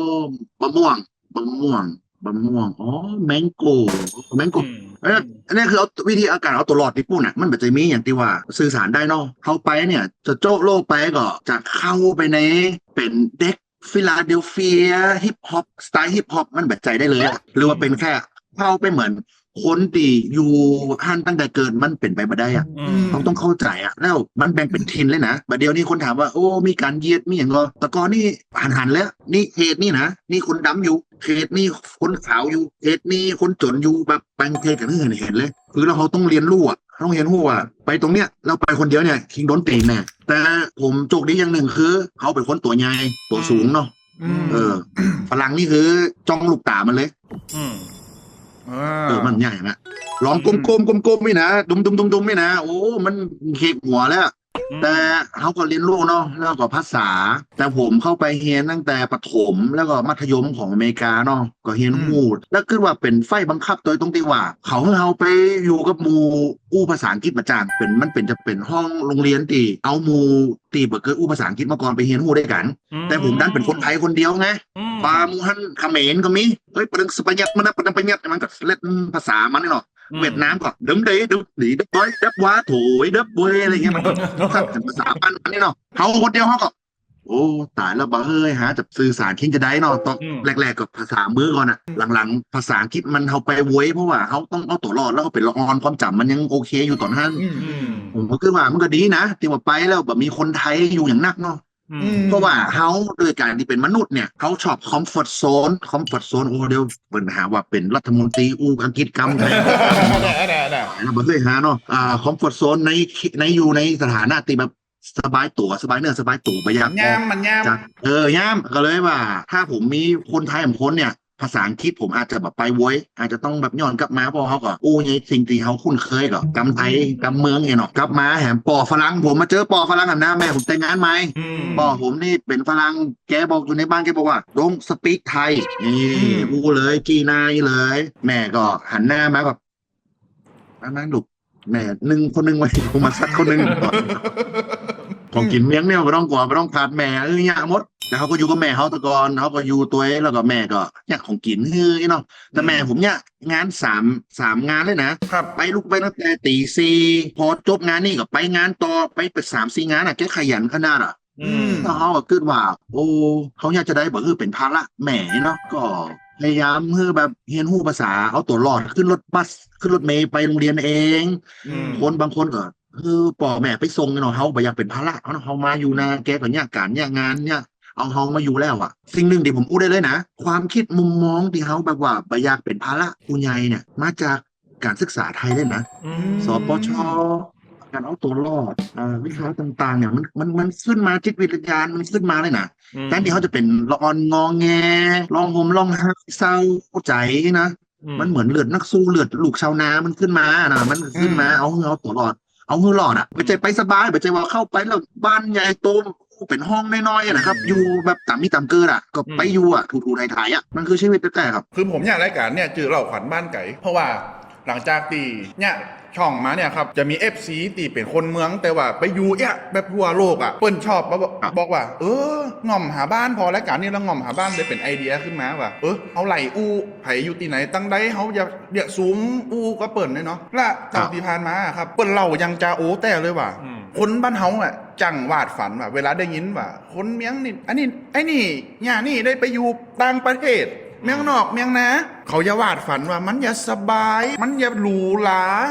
ບະມ່ວງ ບະມ່ວງ ບະມ່ວງ ອໍ mango mango ອືມ ເອີ ອັນນີ້ຄືເອົາ ວິທີການເອົາຕົວລອດທີ່ປຸ້ນນະ ມັນບໍ່ໄດ້ມີຫຍັງທີ່ວ່າສື່ສານໄດ້ເນາະ. ເຮົາໄປນີ້ ຈະໂຈະໂລກໄປກໍຈະເຂົ້າໄປໃນ ເປັນເດັກ Philadelphia hip hop style hip hop ມັນບໍ່ໃຈໄດ້ເລີຍ ຫຼືວ່າເປັນແຄ່ເຂົ້າໄປເໝືອນຄົນທີ່ຢູ່ຫັ້ນຕັ້ງແຕ່ເກີດ ມັນເປັນໄປບໍ່ໄດ້ອະ ອືມ ເຮົາຕ້ອງເຂົ້າໃຈອະ. ແລ້ວມັນແບ່ງເປັນຖິ່ນເລີຍນະ ບາດດຽວນີ້ຄົນຖາມວ່າ ໂອ້ ມີການຢຽດມີຫຍັງບໍ່ ແຕ່ກ່ອນນີ້ ຫັນໆ ແລ້ວ ນີ້ເຂດນີ້ນະ ນີ້ຄົນດຳຢູ່ ເຂດນີ້ຄົນຂາວຢູ່ ເຂດນີ້ຄົນຈົນຢູ່ ແບບແບ່ງເຂດກັນໃຫ້ເຫັນເລີຍ. ຄືແລ້ວເຮົາຕ້ອງຮຽນຮູ້ອະ ເຮົາຕ້ອງຮຽນຮູ້ວ່າໄປຕົງເນີ້ຍ ແລ້ວໄປຄົນດຽວເນີ້ຍ ຄິງໂດນຕີນແນ່. ແຕ່ຜົມໂຊກດີຢ່າງໜຶ່ງຄື ເຮົາເປັນຄົນຕົວໃຫຍ່ ຕົວສູງເນາະ ອືມ ເອີ ຝຣັ່ງນີ້ຄືຈ້ອງລູກຕາມັນເລີຍ ອືມ ເອີ ມັນໃຫຍ່ນະ ລອງ ອືມ ກົ້ມໆ ກົ້ມໆ ນີ້ນະ ດຸມໆໆ ນີ້ນະ ໂອ້ ມັນເຄກຫົວແລ້ວ ອືມ ແຕ່ເຮົາກໍຮຽນຮູ້ເນາະ ແລ້ວກໍພາສາ ແຕ່ຜົມເຂົ້າໄປຮຽນຕັ້ງແຕ່ປະຖົມ ແລ້ວກໍມັດທະຍົມຂອງອາເມລິກາເນາະ ກໍຮຽນຮູ້ ອືມ ແລ້ວຄິດວ່າເປັນໄຟບັງຄັບໂດຍຕົງທີ່ວ່າ ເຂົາໃຫ້ເຮົາໄປຢູ່ກັບໝູ່ ອູ້ພາສາອັງກິດມາຈ້າງ ເປັນ ມັນເປັນ ຈະເປັນຫ້ອງໂຮງຮຽນທີ່ເອົາໝູ່ທີ່ບໍ່ເຄີຍອູ້ພາສາອັງກິດມາກ່ອນໄປຮຽນຮູ້ດ້ວຍກັນ ອືມ ແຕ່ຜົມດັນເປັນຄົນໄທຄົນດຽວໄງ ອືມ ປາໝູ່ຫັ້ນຂະເໝນກໍມີ ເອີຍ ປະເດັງສະປະຍັດ ມັນນະ ປະເດັງປະຍັດ ມັນກໍເລັດພາສາມັນເນາະ ອືມ ຫວຽດນາມກໍ ເດີມເດ ເດີມດີ ເດີບອຍ ເດີບວາ ໂຖຍ ເດີບເວີຍ ອະໄລເງິ້ຍ ມັນກໍພາສາບ້ານມັນນີ້ເນາະ ເຮົາຄົນດຽວເຮົາກໍ ໂອ້ ຕາຍແລ້ວ ບໍ່ເຮີ້ຍ ຫາຈະສື່ສານຄິງຈະໄດ້ເນາະ. ຕອນ ອືມ ແລກໆກໍພາສາມືກ່ອນນະ ອືມ ຫຼັງໆພາສາອັງກິດມັນ ເຮົາໄປໂວຍ ເພາະວ່າເຮົາຕ້ອງເອົາຕົວລອດ ແລ້ວເຮົາເປັນລະອ່ອນ ຄວາມຈຳມັນຍັງໂອເຄຢູ່ຕອນນັ້ນ. ອືມ ອືມ ອືມ ຜົມກໍຄິດວ່າມັນກໍດີນະ ທີ່ວ່າໄປແລ້ວແບບມີຄົນໄທຢູ່ຢ່າງໜັກເນາະ. ອືມ ເພາະວ່າເຮົາ ໂດຍການທີ່ເປັນມະນຸດເນຍ ເຮົາຊອບຄອມຟອດໂຊນ ຄອມຟອດໂຊນ. ໂອ້ ດຽວເພິ່ນຫາວ່າເປັນລັດຖະມົນຕີອູອັງກິດກຳໄທ ແນ່ໆໆ ແລ້ວບໍ່ເຄີຍຫາເນາະ. ອ່າ ຄອມຟອດໂຊນໃນ ໃນ ຢູ່ໃນສະຖານະທີ່ແບບ ສະບາຍຕົວ ສະບາຍເນື້ອສະບາຍຕົວ ບໍ່ຢາກອອກ ຍາມ ມັນຍາມ ຈາກ ເອີ ຍາມ ກໍເລີຍວ່າ ຖ້າຜົມມີຄົນໄທບາງຄົນເນຍ ພາສາອັງກິດຜົມອາດຈະແບບໄປໂວຍ ອາດຈະຕ້ອງແບບຍ້ອນກັບມາ ເພາະເຮົາກໍ ໂອ້ ໃນສິ່ງທີ່ເຮົາຄຸ້ນເຄີຍ ກໍກຳໄທ ອືມ ກຳເມືອງນີ້ເນາະ. ກັບມາແຖມປໍຝຣັ່ງ ຜົມມາເຈີປໍຝຣັ່ງຫັ້ນນະ ແມ່ຜົມແຕ່ງງານໃໝ່ ອືມ ປໍຜົມນີ້ເປັນຝຣັ່ງ ແກບອກ ຢູ່ໃນບ້ານແກບອກວ່າ Don't speak Thai ນີ້ ອືມ ຮູ້ເລີຍ ຂີ້ນາຍເລີຍ. ແມ່ກໍຫັນໜ້າມາກໍ ອັນນັ້ນລູກ ແມ່ໜຶ່ງຄົນໜຶ່ງ ວ່າຊິລົງມາຊັດຄົນໜຶ່ງ ຂອງກິນມຽງແນວບໍ່ຕ້ອງກົວ ບໍ່ຕ້ອງຂາດແມ່ ເອີຍ ຍາກໝົດ. ແຕ່ເຮົາກໍຢູ່ກັບແມ່ເຮົາແຕ່ກ່ອນ ເຮົາກໍຢູ່ຕົວເອງ ແລ້ວກໍແມ່ກໍຍາກຂອງກິນ ເອີຍ ເນາະ. ແຕ່ແມ່ ອືມ ຜົມຍາກງານສາມ ສາມງານເລີຍນະ ຄັບ ໄປ ລຸກໄປຕັ້ງແຕ່ຕີສີ່ ພໍຈົບງານນີ້ກໍໄປງານຕໍ່ ໄປ ໄປສາມສີ່ງານນະ ແກຂະຫຍັນຂະໜາດອະ. ອືມ ແລ້ວເຮົາກໍຄິດວ່າ ໂອ້ ເຮົາຢາກຈະໄດ້ບໍ່ ເອີ ເປັນພາລະແມ່ເນາະ ກໍພະຍາຍາມ ເອີ ແບບຮຽນຮູ້ພາສາ ເອົາຕົວລອດ ຂຶ້ນລົດບັສ ຂຶ້ນລົດເມໄປໂຮງຮຽນເອງ. ອືມ ຄົນບາງຄົນກໍ ເອີ ພໍ່ແມ່ໄປສົ່ງເນາະ ເຮົາບໍ່ຢາກເປັນພາລະເນາະ ເຮົາມາຢູ່ນາ ອືມ ແກກໍຍາກການຍາກງານ ຍາກເອົາເຮົາມາຢູ່ແລ້ວອະ. ສິ່ງໜຶ່ງທີ່ຜົມຮູ້ໄດ້ເລີຍນະ ຄວາມຄິດມຸມມອງທີ່ເຮົາແບບວ່າບໍ່ຢາກເປັນພາລະຜູ້ໃຫຍ່ເນຍ ມາຈາກ ການສຶກສາໄທເລີຍນະ ອືມ ສປຊ ການເອົາຕົວລອດ ເອີ ວິຊາຕ່າງໆເນຍ ມັນ ມັນ ມັນຂຶ້ນມາ ຈິດວິດຍານມັນຂຶ້ນມາເລີຍນະ. ອືມ ແທນທີ່ເຮົາຈະເປັນລະອ່ອນງໍແງ ຮ້ອງໂຮມຮ້ອງໄຫ້ເສົ້າໃຈນະ ອືມ ມັນເໝືອນເລືອດນັກສູ້ ເລືອດລູກຊາວນາມັນຂຶ້ນມານະ ມັນຂຶ້ນມາ ອືມ ເອົາເຮົາເອົາຕົວລອດ ເອົາເຮົາລອດອະ. ບໍ່ໃຊ່ໄປສະບາຍ ບໍ່ໃຊ່ວ່າເຂົ້າໄປແລ້ວບ້ານໃຫຍ່ໂຕ ເປັນຫ້ອງນ້ອຍໆນະຄັບ ອືມ ຢູ່ແບບຕາມມີຕາມເກີດອະ ກໍໄປ ອືມ ຢູ່ອະ ຖູໆໄຖໆອະ ມັນຄືຊີວິດແທ້ໆຄັບ. ຄືຜົມເນຍ ລາຍການເນຍ ຈື່ເລົ່າຂວັນບ້ານໄກ ເພາະວ່າຫຼັງຈາກທີ່ເນຍ ຊ່ອງມາເນຍຄັບ ຈະມີເອັຟຊີທີ່ເປັນຄົນເມືອງ ແຕ່ວ່າໄປຢູ່ເອະ ແບບທົ່ວໂລກອະ ເພິ່ນຊອບມາບອກ ບອກວ່າ ເອີ ງ່ອມຫາບ້ານ ພໍລາຍການນີ້ແລ້ວງ່ອມຫາບ້ານ ເລີຍເປັນໄອເດຍຂຶ້ນມາວ່າ ເອີ ເຮົາໄລ່ອູ້ ໃຜຢູ່ທີ່ໃດ ຕັ້ງໃດ ເຮົາຢາກ ຢາກສູງອູ້ກັບເພິ່ນເລີຍເນາະ. ລະຕາມທີ່ຜ່ານມາຄັບ ເພິ່ນເລົ່າຢ່າງຈາໂອແຕ້ເລີຍວ່າ ອືມ ຄົນບ້ານເຮົາອະ ຈັ່ງວາດຝັນວ່າ ເວລາໄດ້ຍິນວ່າ ຄົນເມືອງນີ້ ອັນນີ້ ໄອ້ນີ້ ຍ່ານີ້ໄດ້ໄປຢູ່ຕ່າງປະເທດ ອືມ ເມືອງນອກເມືອງນາ ເຂົາຢ່າວາດຝັນວ່າມັນຢ່າສະບາຍ ມັນຢ່າຫຼູຫຼາ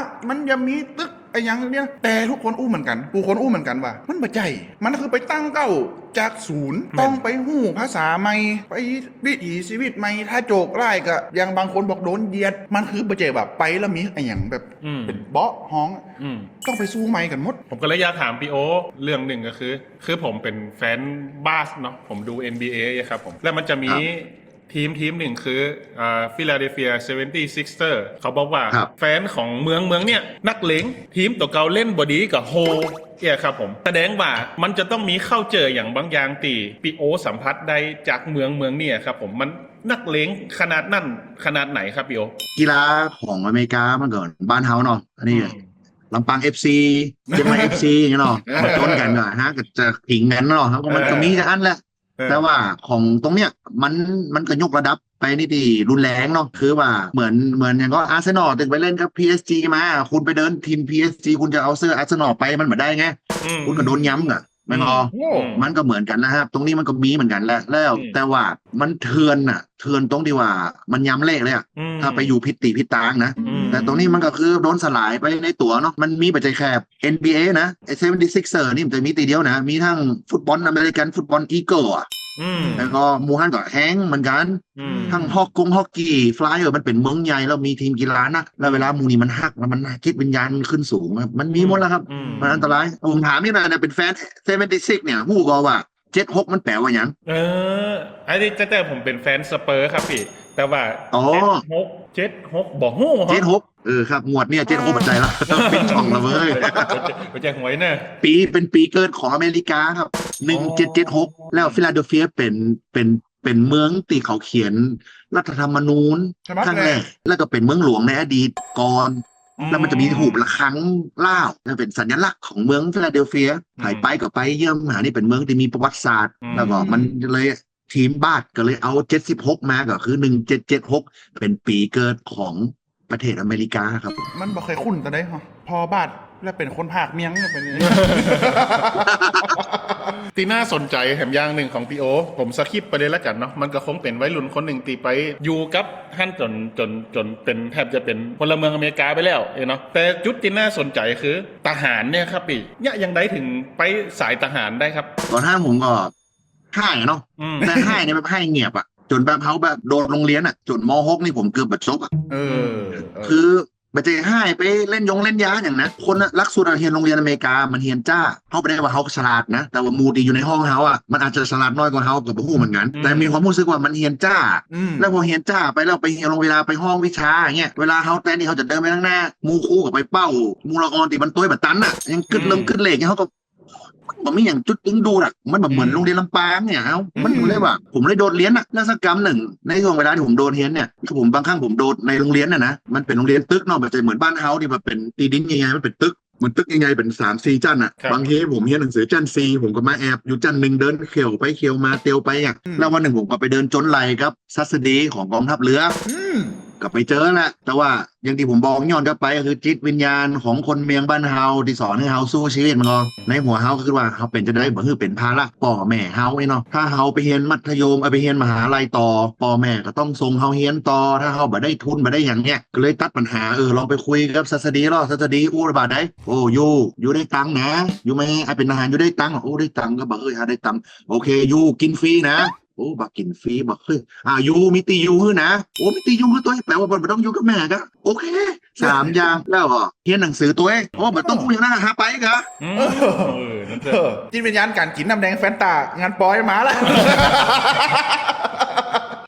ມັນຢ່າມີຕຶກ ອະຫຍັງເນຍ. ແຕ່ທຸກຄົນຮູ້ເໝືອນກັນ ຜູ້ຄົນຮູ້ເໝືອນກັນວ່າມັນບໍ່ໃຈ ມັນຄືໄປຕັ້ງເຕົ້າຈາກສູນ ແມ່ນ ຕ້ອງໄປຮູ້ພາສາໃໝ່ ໄປວິຖີຊີວິດໃໝ່ ຖ້າໂຈກຮ້າຍກະ ຢ່າງບາງຄົນບອກໂດນຢຽດ ມັນຄືບໍ່ໃຈວ່າໄປແລ້ວມີອະຫຍັງແບບ ອືມ ເປັນເບາະຫ້ອງ ອືມ ຕ້ອງໄປສູ້ໃໝ່ກັນໝົດ. ຜົມກໍເລີຍຢາກຖາມພີ່ໂອເລື່ອງໜຶ່ງ ກໍຄື ຄືຜົມເປັນແຟນບາສເນາະ ຜົມດູເອັນບີເອຢູ່ຄັບຜົມ ແລ້ວມັນຈະມີ ຄັບ ທີມ ທີມໜຶ່ງຄື ອ່າ Philadelphia Seventy-Sixers ເຂົາບອກວ່າ ຄັບ ແຟນຂອງເມືອງ ເມືອງເນຍ ນັກເລງ ທີມຕົວເກົ່າເລ່ນບໍ່ດີກໍໂຮເອຍຄັບຜົມ. ສະແດງວ່າມັນຈະຕ້ອງມີ culture ຫຍັງບາງຢ່າງທີ່ພີ່ໂອສຳຜັດໄດ້ຈາກເມືອງ ເມືອງນີ້ຄັບຜົມ. ມັນນັກເລງຂະໜາດນັ້ນຂະໜາດໃດຄັບພີ່ໂອ? ກິລາຂອງອາເມລິກາມັນກໍບ້ານເຮົາເນາະ ອັນນີ້ ອືມ ລຳປາງເອັຟຊີ ຊຽງໃໝ່ເອັຟຊີ ຫຍັງເນາະ ມາຊົນກັນກໍຫາກໍຈະຜິງກັນເນາະ ເຮົາກໍມັນກໍມີແຕ່ອັນແຫຼະ. ເອີ ແຕ່ວ່າຂອງຕົງເນຍ ມັນ ມັນກໍຍົກລະດັບໄປໃນທີ່ຮຸນແຮງເນາະ ຄືວ່າເໝືອນ ເໝືອນຫຍັງກໍ ອາເຊນອລ ທີ່ໄປເລ່ນກັບ ພີເອສຈີ ມາ ຄຸນໄປເດີນຖິ່ນ ພີເອສຈີ ຄຸນຈະເອົາເສື້ອອາເຊນອລໄປ ມັນບໍ່ໄດ້ໄງ ອືມ ຄຸນກໍໂດນຍຳກະ ແມ່ນບໍ່? ອືມ ມັນກໍເໝືອນກັນນະຄັບ ຕົງນີ້ມັນກໍມີເໝືອນກັນແຫຼະ ແລ້ວ ອືມ ແຕ່ວ່າມັນເຖື່ອນນະ ເຖື່ອນຕົງທີ່ວ່າມັນຍຳເລກເລີຍອະ ອືມ ຖ້າໄປຢູ່ຜິດທີ່ຜິດທາງນະ ອືມ ແຕ່ຕົງນີ້ມັນກໍຄືໂດນສະຫຼາຍໄປໃນຕົວເນາະ ມັນມີບໍ່ໃຈແຄ່ ເອັນບີເອ ນະ ໄອ້ Seventy-Sixers ນີ້ມັນຈະມີຕີດຽວນະ ມີທັງຟຸດບອນອາເມລິກັນ ຟຸດບອນອີເກີລອະ ອືມ ແລ້ວກໍໝູ່ຫັ້ນກໍແຮງເໝືອນກັນ ອືມ ທັງຮອກກົງ ຮອກກີ ຟລາຍ ເອີ ມັນເປັນເມືອງໃຫຍ່ ແລ້ວມີທີມກິລາໜັກ ແລ້ວເວລາໝູ່ນີ້ມັນຮັກ ແລ້ວມັນ ຈິດວິນຍານມັນຂຶ້ນສູງ ມັນມີໝົດແລ້ວຄັບ ອືມ ມັນອັນຕະລາຍ. ຜົມຖາມອີກໜ້ອຍນະ ເປັນແຟນ Seventy-Six ເນຍ ຮູ້ບໍ່ວ່າ ເຈັດຫົກ ມັນແປວ່າຫຍັງ? ເອີ ອັນນີ້ ແຕ່ ແຕ່ຜົມເປັນແຟນສະເປີຄັບພີ່ ແຕ່ວ່າ ອໍ ເຈັດຫົກ ເຈັດຫົກ ບໍ່ຮູ້ ເຈັດຫົກ ເອີ ຄັບ ງວດເນຍ ເຈັດຫົກ ເອີ ບໍ່ໃຈລະ ປິດຊ່ອງລະເວີຍ ບໍ່ໃຈ ບໍ່ໃຈຫວຍເນາະ ປີ ເປັນປີເກີດຂອງອາເມລິກາຄັບ ອໍ ໜຶ່ງເຈັດເຈັດຫົກ ແລ້ວ ອືມ Philadelphia ເປັນ ເປັນ ເປັນເມືອງທີ່ເຂົາຂຽນລັດຖະທຳມະນູນຄັ້ງແລກ ແລ້ວກໍເປັນເມືອງຫຼວງໃນອະດີດກ່ອນ ອືມ ແລ້ວມັນຈະມີຮູບລະຄັງລາວ ແລ້ວເປັນສັນຍະລັກຂອງເມືອງ Philadelphia ອືມ ໃຜໄປກໍໄປຢ້ຽມຫາ ນີ້ເປັນເມືອງທີ່ມີປະຫວັດສາດ ອືມ ແລ້ວກໍມັນເລີຍ ທີມບາສກໍເລີຍເອົາເຈັດສິບຫົກມາ ກໍຄືໜຶ່ງເຈັດເຈັດຫົກ ເປັນປີເກີດຂອງປະເທດອາເມລິກາຄັບ. ມັນບໍ່ເຄີຍຄຸ້ນປານໃດເນາະ ພໍບາສແລ້ວເປັນຄົນພາກມຽງ ເປັນ ທີ່น่າสนใจแถมอย่างหนึ่งของพี่โอ ผมสคิปไปเลยแล้วกันเนาะ มันก็คงเป็นวัยรุ่นคนหนึ่งที่ไปอยู่กับฮั่นจน จน จนเป็น แทบจะเป็นพลเมืองอเมริกาไปแล้วเนาะ แต่จุดที่น่าสนใจคือทหารเนี่ยครับพี่ เนี่ยยังได๋ถึงไปสายทหารได้ครับ ตอนนั้นผมก็ ฮ้ายเนาะ อืม แต่ฮ้ายเนี่ยแบบฮ้ายเงียบอะ จนแบบเฮาแบบโดดโรงเรียนอะ จน ม.หก นี่ผมเกือบบ่จบอะ เออ เออ คือบ่ใจ้ฮ้ายไปเล่นยงเล่นยาหยังนะ คนน่ะ หลักสูตรอะ เรียนโรงเรียนอเมริกามันเรียนจ๋า เฮาบ่ได้ว่าเฮาฉลาดนะ แต่ว่าหมู่ที่อยู่ในห้องเฮาอะ มันอาจจะฉลาดน้อยกว่าเฮาก็บ่ฮู้เหมือนกัน อืม แต่มีความรู้สึกว่ามันเรียนจ๋า อืม แล้วพอเรียนจ๋าไปแล้ว ไปเรียนโรง เวลาไปห้องวิชาอย่างเงี้ย เวลาเฮาแทนที่เฮาจะเดินไปข้างหน้า หมู่ครูก็ไปเป้า หมู่ละอ่อนที่มันโตยบ่ตันน่ะ ยังกึ๊ดเริ่ม อืม กึ๊ดเลข เฮาก็ มันบ่มีหยังจุดดึงดูดอะ มันบ่เหมือน อืม โรงเรียนลำปางเนี่ย เอ้า อืม มันก็เลยว่า ผมเลยโดดเรียนน่ะ แล้วสักกำหนึ่ง ในช่วงเวลาที่ผมโดดเรียนเนี่ย คือผม บางครั้งผมโดดในโรงเรียนน่ะนะ มันเป็นโรงเรียนตึกเนาะ บ่ใจ้เหมือนบ้านเฮาที่ว่าเป็นที่ดินใหญ่ๆ มันเป็นตึก เหมือนตึกใหญ่ๆ เป็นสามสี่ชั้นน่ะ ครับ บางทีผมเรียนหนังสือชั้นสี่ ผมก็มาแอบอยู่ชั้นหนึ่ง เดินเขียวไปเขียวมา เตียวไปอะ อืม แล้ววันหนึ่งผมก็ไปเดินจนไหล่กับศัสดีของกองทัพเรือ อืม ก็ไปเจอแหละ แต่ว่า อย่างที่ผมบอก ย้อนกลับไปก็คือจิตวิญญาณของคนเมืองบ้านเฮาที่สอนให้เฮาสู้ชีวิต มันก็ในหัวเฮาก็คือว่าเฮาเป็นจั่งใด๋บ่คือเป็นภาระพ่อแม่เฮาเนาะ ถ้าเฮาไปเรียนมัธยม เอ่อ ไปเรียนมหาลัยต่อ พ่อแม่ก็ต้องส่งเฮาเรียนต่อ ถ้าเฮาบ่ได้ทุนบ่ได้หยังเนี่ย ก็เลยตัดปัญหา เออ ลองไปคุยกับศัสดีลอง ศัสดี อู้ บาดใด๋ โอ้ อยู่ อยู่ได้ตังค์นะ อยู่แม่ อ้ายเป็นทหาร อยู่ได้ตังค์ โอ้ ได้ตังค์ ก็บ่เอ้ย หาได้ตังค์ โอเค อยู่ กินฟรีนะ โอ้ บักกินฟรี บัก เฮ้ย อ่า อยู่ มีตี้อยู่หื้อนะ โอ้ มีตี้อยู่หื้อ ตั๊ว แปลว่าบ่ บ่ต้องอยู่กับแม่กะ โอเค สามอย่าง แล้วก็เรียนหนังสือ ตั๊ว โอ้ บ่ต้องฮู้หยังนะ หาไปกะ อืม เออ นั่นเถาะ เออ จิตวิญญาณการกินน้ำแดงแฟนตางานปอยมาแล้ว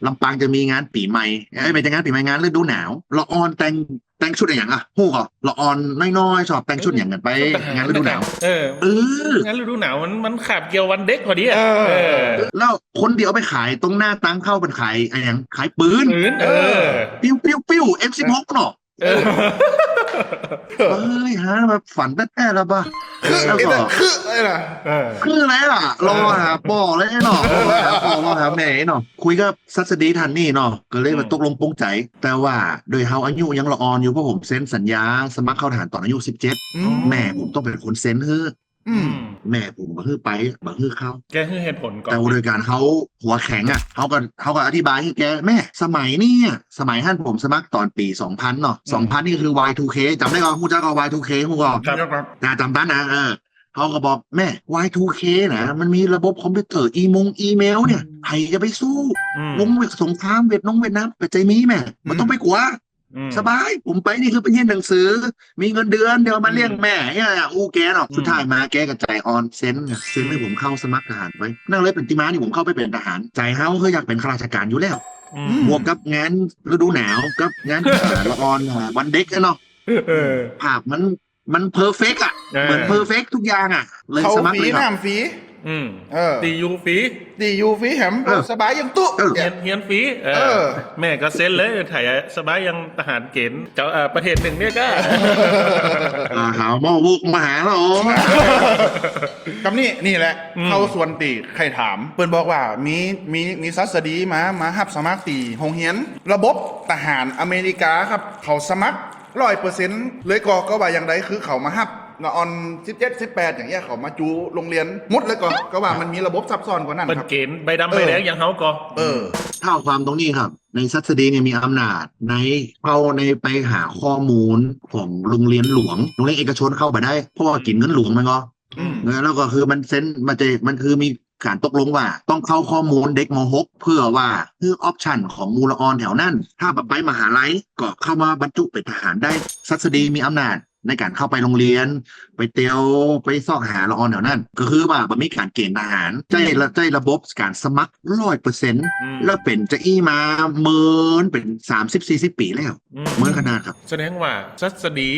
ลำปางจะมีงานปีใหม่ เอ้ย ไม่ใช่งานปีใหม่ งานฤดูหนาว ละอ่อนแต่ง แต่งชุดอะหยังอะ ฮู้บ่ ละอ่อนน้อยๆ ชอบแต่งชุดหยังกันไป งานฤดูหนาว เออ เออ งานฤดูหนาวมัน มันคาบเกี่ยววันเด็กพอดีอะ เออ เออ แล้วคนที่เอาไปขายตรงหน้าตังเข้าเป็นขายอะหยัง ขายปืน ปืน เออ ปิ้วๆๆ เอ็มสิบหก เนาะ เออ เฮ้ย หาแบบฝันแต๊ๆ แล้วบ่ คือ แล้วก็ คือเลยล่ะ เออ คือแล้วล่ะ รอหาพ่อเลยเนาะ รอหาพ่อ รอหาแม่เนาะ คุยกับ ศัสดีท่านนี้เนาะ ก็เลยว่า อืม ตกลงปลงใจ แต่ว่าโดยเฮาอายุยังละอ่อนอยู่ เพราะผมเซ็นสัญญาสมัครเข้าทหารตอนอายุสิบเจ็ด อืม แม่ผมต้องเป็นคนเซ็นหื้อ อืม แม่ผมบ่หื้อไป บ่หื้อเข้า แกหื้อเหตุผลก่อน แต่ว่าโดยการเฮาหัวแข็งอะ เฮาก็ เฮาก็อธิบายให้แก แม่ สมัยนี้อะ สมัยหั้นผมสมัครตอนปีสองพันเนาะ อืม สองพันนี่คือ วาย ทู เค จำได้บ่ ฮู้จักบ่ วาย ทู เค ฮู้บ่ ครับ แต่จำได้นะ เออ เขาก็บอก แม่ วาย ทู เค นะ มันมีระบบคอมพิวเตอร์ อีมงอีเมลเนี่ย อืม ใครจะไปสู้ อืม วงเวียด สงครามเวียดนงเวียดนาม ไปใจมีแม่ อืม มันต้องไปกลัว อืม สบาย ผมไปนี่คือไปเรียนหนังสือ มีเงินเดือน เดี๋ยวมาเลี้ยง อืม แม่เนี่ย อู้แกเนาะ อืม สุดท้ายมาแกก็ใจอ่อน เซ็น เซ็นให้ผมเข้าสมัครทหารไป นั่นเลยเป็นที่มาที่ผมเข้าไปเป็นทหาร ใจเฮาคืออยากเป็นข้าราชการอยู่แล้ว อืม บวกกับงานฤดูหนาว กับงาน ละอ่อน วันเด็กอะเนาะ เออ ภาพมัน มันเพอร์เฟกต์อะ เออ เหมือนเพอร์เฟกต์ทุกอย่างอะ เลยสมัครเลยครับ เขาฟรี น้ำฟรี อืม เออ ตี้อยู่ฟรี ตี้อยู่ฟรีแถม เออ สบายยังตุ๊ เออ เฮียน เฮียนฟรี เออ เออ แม่ก็เซ็นเลย ไถสบายยังทหารเกณฑ์ เจ้า เอ่อ ประเทศหนึ่งเนี่ยก็ อ่า หาหม้อบุกมาหาเรา กำนี้ นี่แหละ อืม เข้าส่วนตี้ใค่ถาม เปิ้นบอกว่ามี มี มีศัสดีมา มาฮับสมัครตี้โฮงเฮียน ระบบทหารอเมริกาครับ เขาสมัคร ร้อยเปอร์เซ็นต์ เลยก็ ก็ว่าอย่างใด คือเขามาฮับละอ่อนสิบเจ็ด สิบแปด อย่างเงี้ย เขามาจูโรงเรียนหมดเลยก็ ก็ว่ามันมีระบบซับซ้อนกว่านั้นครับ เปิ้นเกณฑ์ใบดำใบแดง เออ อย่างเฮาก็ เออ เท้าความตรงนี้ครับ ในศัสดีเนี่ยมีอำนาจในเข้าในไปหาข้อมูลของโรงเรียนหลวง โรงเรียนเอกชนเข้าบ่ได้ เพราะว่ากินเงินหลวงแม่นบ่ อืม แล้วก็คือมันเซ็น มันจะ มันคือมีการตกลงว่าต้องเข้าข้อมูลเด็ก ม.หก เพื่อว่าคือออปชันของหมู่ละอ่อนแถวนั้น ถ้าแบบไปมหาลัยก็เข้ามาบรรจุเป็นทหารได้ ศัสดีมีอำนาจในการเข้าไปโรงเรียน ไปเตียว ไปซอกหาละอ่อนแถวนั้น ก็คือว่าบ่มีการเกณฑ์ทหาร ใช้ระ ใช้ระบบการสมัคร ร้อยเปอร์เซ็นต์ อืม แล้วเป็นจะอี้มาเมินเป็นสามสิบ สี่สิบ ปีแล้ว อืม เมินขนาดครับ แสดงว่าศัสดี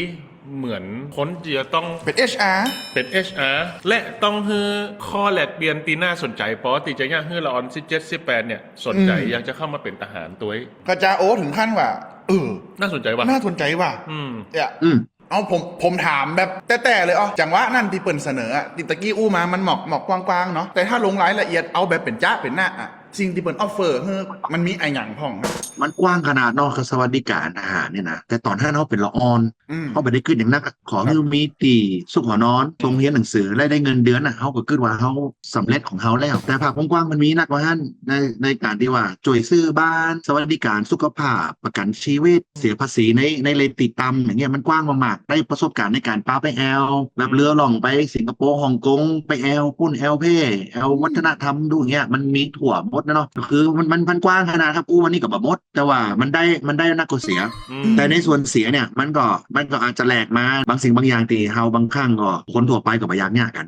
เหมือนคนที่จะต้องเป็น เอชอาร์ เป็น เอชอาร์ และต้องหื้อข้อแลกเปลี่ยนที่น่าสนใจ พอที่จะอยากหื้อละอ่อนสิบเจ็ด สิบแปด เนี่ย สนใจ อืม อยากจะเข้ามาเป็นทหารตั๊ว ก็จะโอ้ถึงขั้นว่า เออ น่าสนใจว่ะ น่าสนใจว่ะ อืม เนี่ย อืม เอา ผม ผมถามแบบแต๊ๆ เลย อ๋อ จังหวะนั้นที่เปิ้นเสนออะ ที่ตะกี้อู้มา มันหมอก หมอกกว้างๆ เนาะ แต่ถ้าลงรายละเอียด เอาแบบเป็นจ๊ะเป็นนะอะ ສິ່ງທີ່ເພິ່ນອອຟເຟີໃຫ້ ມັນມີອະຫຍັງພ້ອມ? ມັນກວ້າງຂະໜາດເນາະ ສະຫວັດດີການທະຫານນີ້ນະ ແຕ່ຕອນນັ້ນເຮົາເປັນລະອ່ອນ ເຮົາບໍ່ໄດ້ຄິດຫຍັງໜັກ ຂໍໃຫ້ມີທີ່ຊຸກຫົວນອນ ສົ່ງຮຽນໜັງສື ແລະໄດ້ເງິນເດືອນນະ ເຮົາກໍຄິດວ່າເຮົາສຳເລັດຂອງເຮົາແລ້ວ. ແຕ່ພາບກວ້າງໆ ມັນມີໜັກກວ່າຫັ້ນ ໃນໃນການທີ່ວ່າຊ່ວຍຊື້ບ້ານ ສະຫວັດດີການສຸຂະພາບ ປະກັນຊີວິດ ເສຍພາສີໃນໃນເຣດຕິຕ່ຳ ຢ່າງເງີ້ຍ ມັນກວ້າງມາກໆ ໄດ້ປະສົບການໃນການພາໄປແອວ ແບບເຮືອລ່ອງໄປສິງກະໂປ ຮົງກົງ ໄປແອວປຸ້ນແອວເພ ແອວວັດທະນະທຳດູເງີ້ຍ ມັນມີທົ່ວໝົດເນາະ ກໍຄືມັນມັນມັນກວ້າງຂະໜາດ ຖ້າປູ້ວັນນີ້ກໍບໍ່ໝົດ ແຕ່ວ່າມັນໄດ້ມັນໄດ້ໜັກກວ່າເສຍ ແຕ່ໃນສ່ວນເສຍເນຍ ມັນກໍມັນກໍອາດຈະແຫຼກມາ ບາງສິ່ງບາງຢ່າງທີ່ເຮົາບາງຄັ້ງກໍຄົນທົ່ວໄປກໍບໍ່ຢາກຍາກກັນ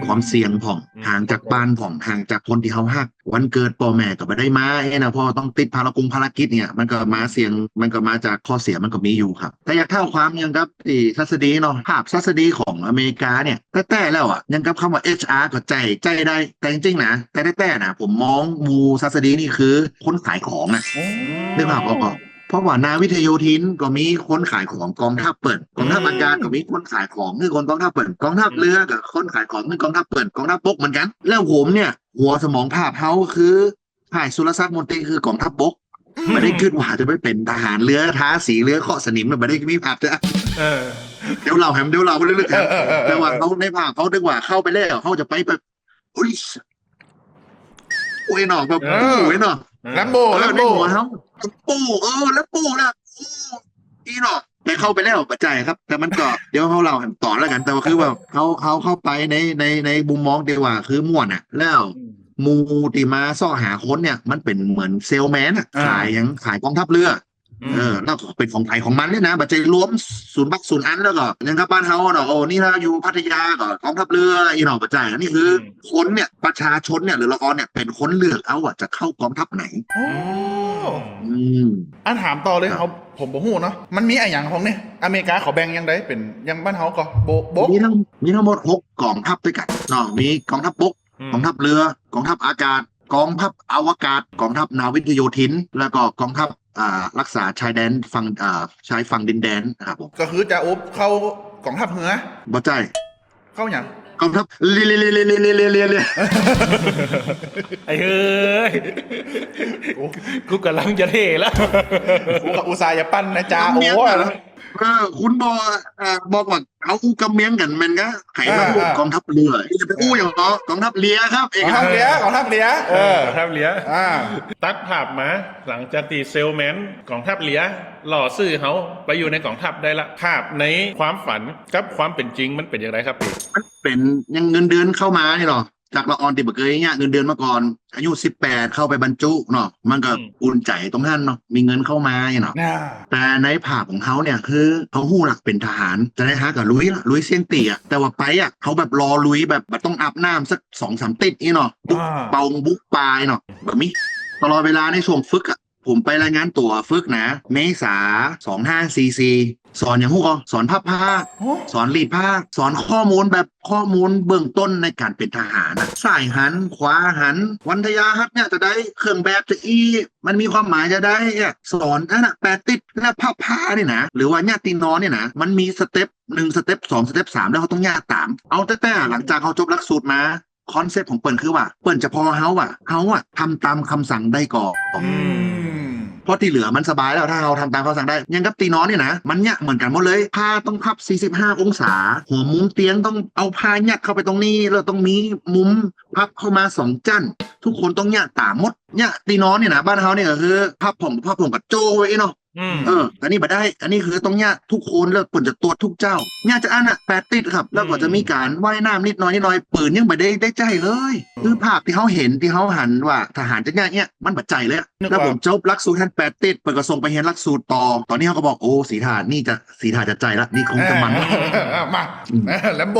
ຄວາມສ່ຽງພ້ອມ ຫ່າງຈາກບ້ານພ້ອມ ຫ່າງຈາກຄົນທີ່ເຮົາຮັກ ວັນເກີດພໍ່ແມ່ກໍບໍ່ໄດ້ມາເນາະ ເພາະວ່າຕ້ອງຕິດພາລະກົງພາລະກິດເນຍ ມັນກໍມາສ່ຽງ ມັນກໍມາຈາກຂໍ້ເສຍ ມັນກໍມີຢູ່ຄັບ. ແຕ່ຢາກທ້າວຄວາມຫຍັງກັບທີ່ສັດສະດີເນາະ ພາບສັດສະດີຂອງອາເມລິກາເນຍ ແຕ່ແຕ່ແລ້ວອະ ຫຍັງກັບຄຳວ່າ ເອັດຊອາ ກໍໃຈໃຈໄດ້ ແຕ່ຈິງໆນະ ແຕ່ແຕ່ແຕ່ນະ ຜົມມອງໝູ່ສັດສະດີນີ້ຄືຄົນຂາຍຂອງນະ ນຶກພາບອອກບໍ່? ເພາະວ່ານາວິກໂຍທິນກໍມີຄົນຂາຍຂອງ ກອງທັບເພິ່ນ ກອງທັບອາກາດກໍມີຄົນຂາຍຂອງ ຄືຄົນກອງທັບເພິ່ນ ກອງທັບເຮືອກໍຄົນຂາຍຂອງ ຄືກອງທັບເພິ່ນ ກອງທັບບົກເໝືອນກັນ. ແລ້ວຜົມເນຍ ຫົວສະໝອງພາບເຮົາຄື ພາຍສຸລະສັກມົນຕີຄືກອງທັບບົກ ບໍ່ໄດ້ຄິດວ່າຈະໄປເປັນທະຫານເຮືອ ທາສີເຮືອ ເຄາະສະໜິມ ບໍ່ໄດ້ມີພາບເທື່ອ. ເອີ ດຽວເລົ່າໃຫ້ ດຽວເລົ່າໄປເລື້ອຍໆ ແຕ່ວ່າເຮົາໃນພາບເຮົານຶກວ່າເຂົ້າໄປແລ້ວ ເຮົາຈະໄປແບບ ໂອ້ຍ ໂອ້ຍເນາະ ແບບ ເອີ ໂອ້ຍເນາະ ແຣມໂບ ເອີ ແຣມໂບ ໃນຫົວເຮົາ ແຣມໂບ ເອີ ແຣມໂບ ແລ້ວ ໂອ້ ອີເນາະ ແຕ່ເຂົ້າໄປແລ້ວບໍ່ໃຈຄັບ ແຕ່ມັນກໍ ດຽວເຮົາເລົ່າໃຫ້ມັນຕໍ່ແລ້ວກັນ ແຕ່ວ່າຄືວ່າເຮົາ ເຮົາເຂົ້າໄປໃນ ໃນ ໃນມຸມມອງທີ່ວ່າຄືມ່ວນນະ ແລ້ວ ໝູ່ທີ່ມາຊອກຫາຄົນເນຍ ມັນເປັນເໝືອນເຊລແມນ ຂາຍຫຍັງ ຂາຍກອງທັບເຮືອ ເອີ ແລ້ວກໍເປັນຂອງໃຜຂອງມັນເລີຍນະ ບໍ່ໃຈລວມສູນບັກສູນອັນ ແລ້ວກໍຍັງກັບບ້ານເຮົາເນາະ ໂອ້ ນີ້ຖ້າຢູ່ພັດທະຍາກໍກອງທັບເຮືອ ອີເນາະ ບໍ່ໃຈ ອັນນີ້ຄືຄົນເນຍ ປະຊາຊົນເນຍ ຫຼືລະອອນເນຍ ເປັນຄົນເລືອກເອົາວ່າຈະເຂົ້າກອງທັບໃດ. ໂອ້ ອືມ ອັນຖາມຕໍ່ເລີຍ ເຮົາ ຜົມບໍ່ຮູ້ເນາະ ມັນມີອະຫຍັງຂອງນີ້ ອາເມລິກາເຂົາແບ່ງຢ່າງໃດ ເປັນຢ່າງບ້ານເຮົາກໍໂບ ໂບ ມີທັງ ມີທັງໝົດຫົກກອງທັບດ້ວຍກັນເນາະ ມີກອງທັບບົກ ກອງທັບເຮືອ ກອງທັບອາກາດ ກອງທັບອະວະກາດ ກອງທັບນາວິກໂຍທິນ ແລ້ວກໍກອງທັບ ອ່າ ລັກສາຊາຍແດນຝັ່ງ ອ່າ ຊາຍຝັ່ງດິນແດນນະຄັບຜົມ. ກໍຄືຈາໂອບເຂົ້າກອງທັບເຮືອ ບໍ່ໃຈ ເຂົ້າຫຍັງ? ກອງທັບ ເລ ເລ ເລ ເລ ເລ ເລ ເລ ເລ ເລ ເລ ເອີຍ ໂອ້ ກູກຳລັງຈະເທລະ ກູກໍອຸດສ່າຢາກປັ່ນນະຈາໂອ ເອີ ຄຸນບໍ່ ເອີ ບອກວ່າ ເອົາອູກຳມຽງກັນແມ່ນກະ ໃຜມາອູກອງທັບເຮືອ ຢ່າໄປອູຫຍັງເນາະ ກອງທັບເຮືອຄັບ ເອກະ ກອງທັບເຮືອ ກອງທັບເຮືອ ເອີ ກອງທັບເຮືອ ອ່າ ຕັດພາບມາ ຫຼັງຈາກທີ່ເຊລແມນກອງທັບເຮືອຫຼໍ່ຊື່ເຮົາໄປຢູ່ໃນກອງທັບໄດ້ລະ ພາບໃນຄວາມຝັນກັບຄວາມເປັນຈິງມັນເປັນຈັ່ງໃດຄັບ? ມັນເປັນຫຍັງ ເງິນເດືອນເຂົ້າມານີ້ເນາະ ຈາກລະອອນທີ່ບໍ່ເຄີຍຍາກເງິນເດືອນມາກ່ອນ ອາຍຸສິບແປດເຂົ້າໄປບັນຈຸເນາະ ມັນກໍອຸ່ນໃຈຕົງຫັ້ນເນາະ ມີເງິນເຂົ້າມານີ້ເນາະ ແຕ່ໃນພາບຂອງເຮົາເນຍ ຄືເຮົາຮູ້ລະເປັນທະຫານ ຈະໄດ້ຫາກໍລຸຍລະ ລຸຍສ່ຽງຕີອະ ແຕ່ວ່າໄປອະ ເຮົາແບບລໍລຸຍ ແບບບໍ່ຕ້ອງອາບນ້ຳສັກສອງສາມຕິດນີ້ເນາະ ບຸກປ່າ ບຸກປ່ານີ້ເນາະ ແບບນີ້ ຕະຫຼອດເວລາໃນຊ່ວງຝຶກອະ ຜົມໄປລາຍງານຕົວຝຶກນະ ເມສາສອງຫ້າສີ່ສີ່ ສອນຫຍັງຮູ້ບໍ່? ສອນພັບຜ້າ ສອນລີດຜ້າ ສອນຂໍ້ມູນແບບຂໍ້ມູນເບື້ອງຕົ້ນໃນການເປັນທະຫານນະ ຊ້າຍຫັນ ຂວາຫັນ ວັນທະຍາຮັດເນຍຈະໄດ້ ເຄື່ອງແບບຈະອີ່ ມັນມີຄວາມໝາຍຈະໄດ້ ສອນອັນນະ ແປຕິດ ແລະ ພັບຜ້ານີ້ນະ ຫຼືວ່າຍາດຕີນອນນີ້ນະ ມັນມີສະເຕັບໜຶ່ງ ສະເຕັບສອງ ສະເຕັບສາມ ແລ້ວເຮົາຕ້ອງຍາດຕາມ ເອົາແຕ່ ແຕ່ຫຼັງຈາກເຮົາຈົບຫຼັກສູດມາ ຄອນເຊັບຂອງເພິ່ນຄືວ່າ ເພິ່ນຈະພໍເຮົາວ່າ ເຮົາອະທຳຕາມຄຳສັ່ງໄດ້ກໍ ອືມ ເພາະທີ່ເຫຼືອມັນສະບາຍແລ້ວ ຖ້າເຮົາທຳຕາມຄຳສັ່ງໄດ້ ຢ່າງກັບຕີນອນນີ້ນະ ມັນຍະເໝືອນກັນໝົດເລີຍ ຜ້າຕ້ອງພັບສີ່ສິບຫ້າອົງສາ ຫົວມຸມຕຽງຕ້ອງເອົາຜ້າຍັດເຂົ້າໄປຕົງນີ້ ແລ້ວຕ້ອງມີມຸມພັບເຂົ້າມາສອງຊັ້ນ ທຸກຄົນຕ້ອງຍະຕາມໝົດ ຍະຕີນອນນີ້ນະ ບ້ານເຮົານີ້ກໍຄືພັບຜົມ ພັບຜົມກໍໂຈ້ໄວ້ເນາະ ອືມ ເອີ ອັນນີ້ບໍ່ໄດ້ ອັນນີ້ຄືຕ້ອງຍະທຸກຄົນ ແລ້ວເພິ່ນຈະຕວດທຸກເຊົ້າ ຍະຈາກອັນນະ ແປດຕິດຄັບ ແລ້ວກໍຈະມີການວ່າຍນ້ຳນິດໜ້ອຍນິດໜ້ອຍ ປືນຍັງບໍ່ໄດ້ໄດ້ໃຊ້ເລີຍ ຄືພາບທີ່ເຮົາເຫັນ ທີ່ເຮົາຫັນວ່າທະຫານຈະຍະເນຍ ມັນບໍ່ໃຊ້ເລີຍ ແລ້ວຜົມຈົບຫຼັກສູດຫັ້ນແປດຕິດ ເພິ່ນກໍສົ່ງໄປຮຽນຫຼັກສູດຕໍ່ ຕອນນີ້ເຮົາກໍບອກ ໂອ້ ສີຖ້ານີ້ຈະ ສີຖ້າຈະໃຊ້ລະ ນີ້ຄົງຈະມັນ ມາ ແຣມໂບ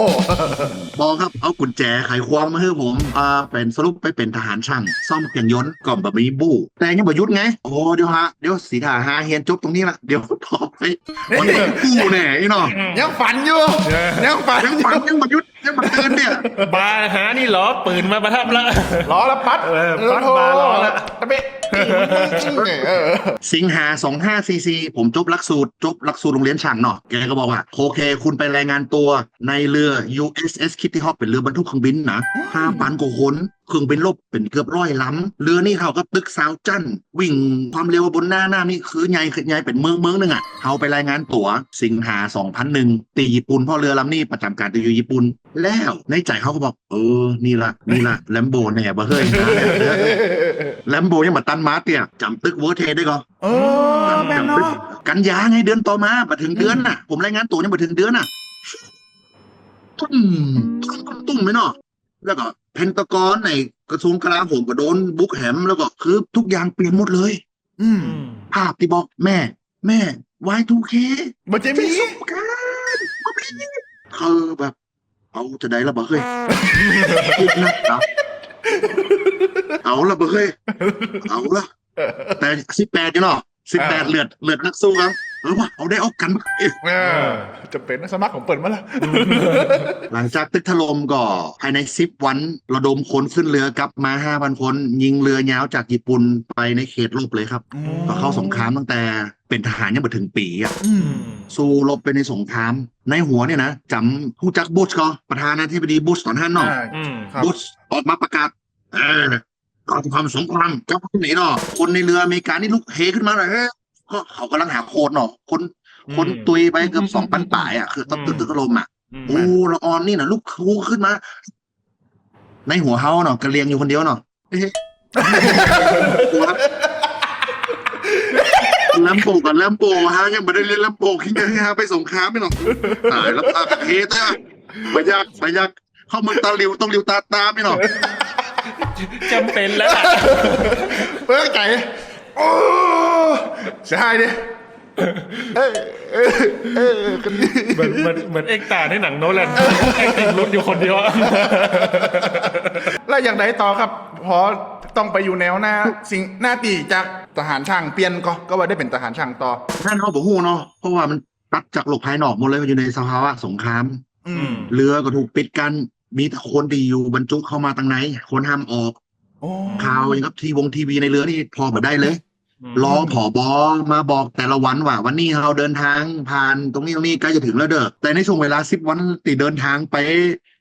ບໍ່ຄັບ ເອົາກຸນແຈໄຂຄວາມມາໃຫ້ຜົມ ອ່າ ເປັນ ສະຫຼຸບໄປເປັນທະຫານຊ່າງ ສ້ອມເຄື່ອງຍົນ ກໍບໍ່ມີບູ້ ແຕ່ຍັງບໍ່ຢຸດໄງ ໂອ້ ດຽວຫາ ດຽວສີຖ້າຫາຮຽນຈົບຕົງນີ້ລະ ດຽວຕໍ່ໄປ ມັນມີບູ້ແນ່ອີ່ເນາະ ຍັງຝັນຢູ່ ຍັງຝັນ ຍັງຝັນ ຍັງບໍ່ຢຸດ ຍັງບໍ່ຕື່ນເນຍ ບາຫານີ້ຫຼໍປືນມາປະທັບລະ ຫຼໍລະປັດ ເອີ ປັດບາຫຼໍລະ ເອີ ສິງຫາສອງຫ້າສີ່ສີ່ ຜົມຈົບຫຼັກສູດ ຈົບຫຼັກສູດໂຮງຮຽນຊ່າງເນາະ ແກກໍບອກວ່າ ໂອເຄ ຄຸນໄປລາຍງານຕົວໃນເຮືອ ຢູເອັສເອັສຄິດຕີ້ຮອກ ເປັນເຮືອບັນທຸກເຄື່ອງບິນນະ ຫ້າພັນກວ່າຄົນ ເຄື່ອງບິນລົບເປັນເກືອບຮ້ອຍລຳ ເຮືອນີ້ເທົ່າກັບຕຶກຊາວຊັ້ນ ວິ່ງຄວາມເລັວບົນໜ້ານ້ຳນີ້ ຄືໃຫຍ່ ໃຫຍ່ເປັນເມືອງ ເມືອງໜຶ່ງອະ. ເຮົາໄປລາຍງານຕົວ ສິງຫາ ສອງພັນໜຶ່ງ ທີ່ຍີ່ປຸ່ນ ເພາະເຮືອລຳນີ້ປະຈຳການແຕ່ຢູ່ຍີ່ປຸ່ນ. ແລ້ວໃນໃຈເຮົາກໍບອກ ເອີ ນີ້ລະ ນີ້ລະ Lambo ແນ່ບໍ່ເຮີ້ຍ Lambo ຍັງບໍ່ທັນມາເທື່ອ ຈຳຕຶກ World Trade ໄດ້ກໍ ເອີ ແມ່ນເນາະ ກັນຍາໄງ ເດືອນຕໍ່ມາ ບໍ່ເຖິງເດືອນນະ ອືມ ຜົມລາຍງານຕົວຍັງບໍ່ເຖິງເດືອນນະ ຕຸ້ມ ຕຸ້ມ ຕຸ້ມ ຕຸ້ມ ແມ່ນເນາະ. ແລ້ວກໍ Pentagon ໃນກະຊວງກະລາໂຫມກໍໂດນບຸກແຫມ ແລ້ວກໍຄືທຸກຢ່າງປ່ຽນໝົດເລີຍ. ອືມ ອືມ ພາບທີ່ບອກ ແມ່ ແມ່ ວາຍທູເຄ ບໍ່ຈະມີ ເທດສະການ ບໍ່ມີ ເຂົາແບບ ເອົາຈະໄດ້ລະບໍ່ເຮີ້ຍ ຄິດໜັກນະ ເອົາລະບໍ່ເຮີ້ຍ ເອົາລະ ແຕ່ສິບແປດຢູ່ເນາະ ສິບແປດ ອ່າ ເລືອດ ເລືອດນັກສູ້ເຮົາ ເອົາວະ ເອົາໄດ້ເອົາກັນ ເອີ ຈຳເປັນນະ ສະໝັກຂອງເພິ່ນມາລະ. ຫຼັງຈາກຕຶກຖະຫຼົ່ມກໍພາຍໃນສິບວັນ ລະດົມຄົນຂຶ້ນເຮືອກັບມາຫ້າພັນຄົນ ຍິງເຮືອຍາວຈາກຍີ່ປຸ່ນໄປໃນເຂດລົບເລີຍຄັບ ອືມ ກໍເຂົ້າສົງຄາມຕັ້ງແຕ່ເປັນທະຫານຍັງບໍ່ເຖິງປີອະ ອືມ ສູ້ລົບໄປໃນສົງຄາມ. ໃນຫົວນີ້ນະ ຈຳ ຮູ້ຈັກ Bush ກໍ ປະທານາທິບໍດີ Bush ຕອນນັ້ນເນາະ ອ່າ ອືມ Bush ອອກມາປະກາດ ເອີ ການທຳສົງຄາມກັບທີ່ນີ້ເນາະ ຄົນໃນເຮືອອາເມລິການີ້ລຸກເຮຂຶ້ນມາເລີຍ ເພາະເຂົາກຳລັງຫາໂຄດເນາະ ຄົນ ອືມ ຄົນຕຸຍໄປເກືອບສອງພັນປາຍອະ ຄືຕອນ ອືມ ຕຶກຖະຫຼົ່ມອະ ອືມ ໂອ້ ລະອ່ອນນີ້ນະ ລຸກ ລຸກຂຶ້ນມາ ໃນຫົວເຮົາເນາະ ກະລຽງຢູ່ຄົນດຽວເນາະ ເອີ Lambo ກັບ Lambo ຫາຍັງບໍ່ໄດ້ເລີຍ Lambo ຄິງ ຫາໄປສົງຄາມເນາະ ຕາຍລະ ພາກເຮດ ບໍ່ຢາກ ບໍ່ຢາກ ເຂົ້າເມືອງຕາຫຼິວ ຕ້ອງຫຼິວຕາຕາມນີ້ເນາະ ຈຳເປັນແລ້ວລະ ເປີດໃຈ ໂອ້ ເສຍຫາຍເດ້ ເອີ ເອີ ເອີ ເອີ ເໝືອນ ເໝືອນ ເໝືອນເອັກຕາໃນໜັງໂນແລນ acting ຫຼຸດຢູ່ຄົນດຽວ ແລ້ວຈັ່ງໃດຕໍ່ຄັບ? ພໍຕ້ອງໄປຢູ່ແນວໜ້າ ສິ່ງ ໜ້າທີ່ຈາກທະຫານຊ່າງປ່ຽນກໍ ກໍວ່າໄດ້ເປັນທະຫານຊ່າງຕໍ່ ນັ້ນເຮົາບໍ່ຮູ້ເນາະ ເພາະວ່າມັນ ຕັດຈາກໂລກພາຍນອກໝົດເລີຍ ຢູ່ໃນສະພາວະສົງຄາມ ອືມ ເຮືອກໍຖືກປິດກັ້ນ ມີແຕ່ຄົນທີ່ຢູ່ບັນຈຸເຂົ້າມາທາງໃນ ຄົນຫ້າມອອກ ໂອ້ ຂ່າວຫຍັງກັບທີ່ວົງທີວີໃນເຮືອນີ້ພໍ້ບໍ່ໄດ້ເລີຍ ອືມ ລໍ ຜບ ມາບອກແຕ່ລະວັນວ່າ ວັນນີ້ເຮົາເດີນທາງຜ່ານຕົງນີ້ຕົງນີ້ ໃກ້ຈະເຖິງແລ້ວເດີ ແຕ່ໃນຊ່ວງເວລາສິບວັນທີ່ເດີນທາງໄປ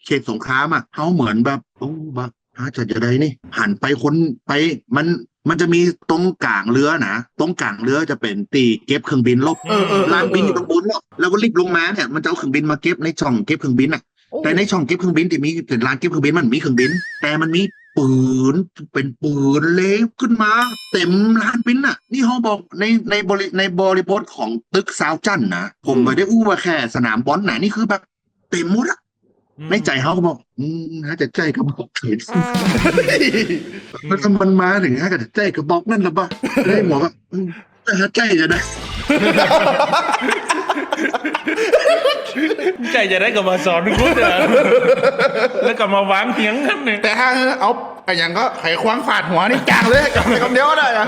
ເຂດສົງຄາມອະ ເຮົາເໝືອນແບບ ໂອ້ ແບບ ຫາຈະຈັ່ງໃດນີ້ ຫັນໄປຄົນໄປ ມັນ ມັນຈະມີຕົງກາງເຮືອນະ ຕົງກາງເຮືອຈະເປັນທີ່ເກັບເຄື່ອງບິນລົບ ເອີ ເອີ ເອີ ລານບິນຢູ່ຕົງບົນເນາະ ແລ້ວກໍລິບລົງມາເນຍ ມັນຈະເອົາເຄື່ອງບິນມາເກັບໃນຊ່ອງເກັບເຄື່ອງບິນນະ ໂອ້ ແຕ່ໃນຊ່ອງເກັບເຄື່ອງບິນທີ່ມີເປັນລານເກັບເຄື່ອງບິນ ມັນມີເຄື່ອງບິນ ແຕ່ມັນມີປືນ ເປັນປືນເລວຂຶ້ນມາເຕັມລານບິນນະ ນີ້ເຮົາບອກໃນ ໃນບໍລິ ໃນບໍລິບົດຂອງຕຶກຊາວຊັ້ນນະ ຜົມ ອືມ ບໍ່ໄດ້ອູ້ວ່າແຄ່ສະໜາມບອນນະ ນີ້ຄືແບບ ເຕັມໝົດອະ ອືມ ໃນໃຈເຮົາກໍບອກ ອືມ ຫາຈະໃຊ້ກະບອກເຂດ ແລ້ວມັນມາເຖິງຫາກະໃຊ້ກະບອກນັ້ນລະບໍ່ ໄດ້ໝໍວ່າ ອືມ ຫາໃຊ້ຈະໄດ້ ໃຊ້ຈະໄດ້ກໍມາສອນເພິ່ນເດີ ແລ້ວກໍມາວາງຮຽງກັນນີ້ ແຕ່ຖ້າເອົາ ອາຫຍັງກໍໄຂຄວາງຟາດຫົວນີ້ຈາກເລີຍ ຄຳດຽວກໍໄດ້ອະ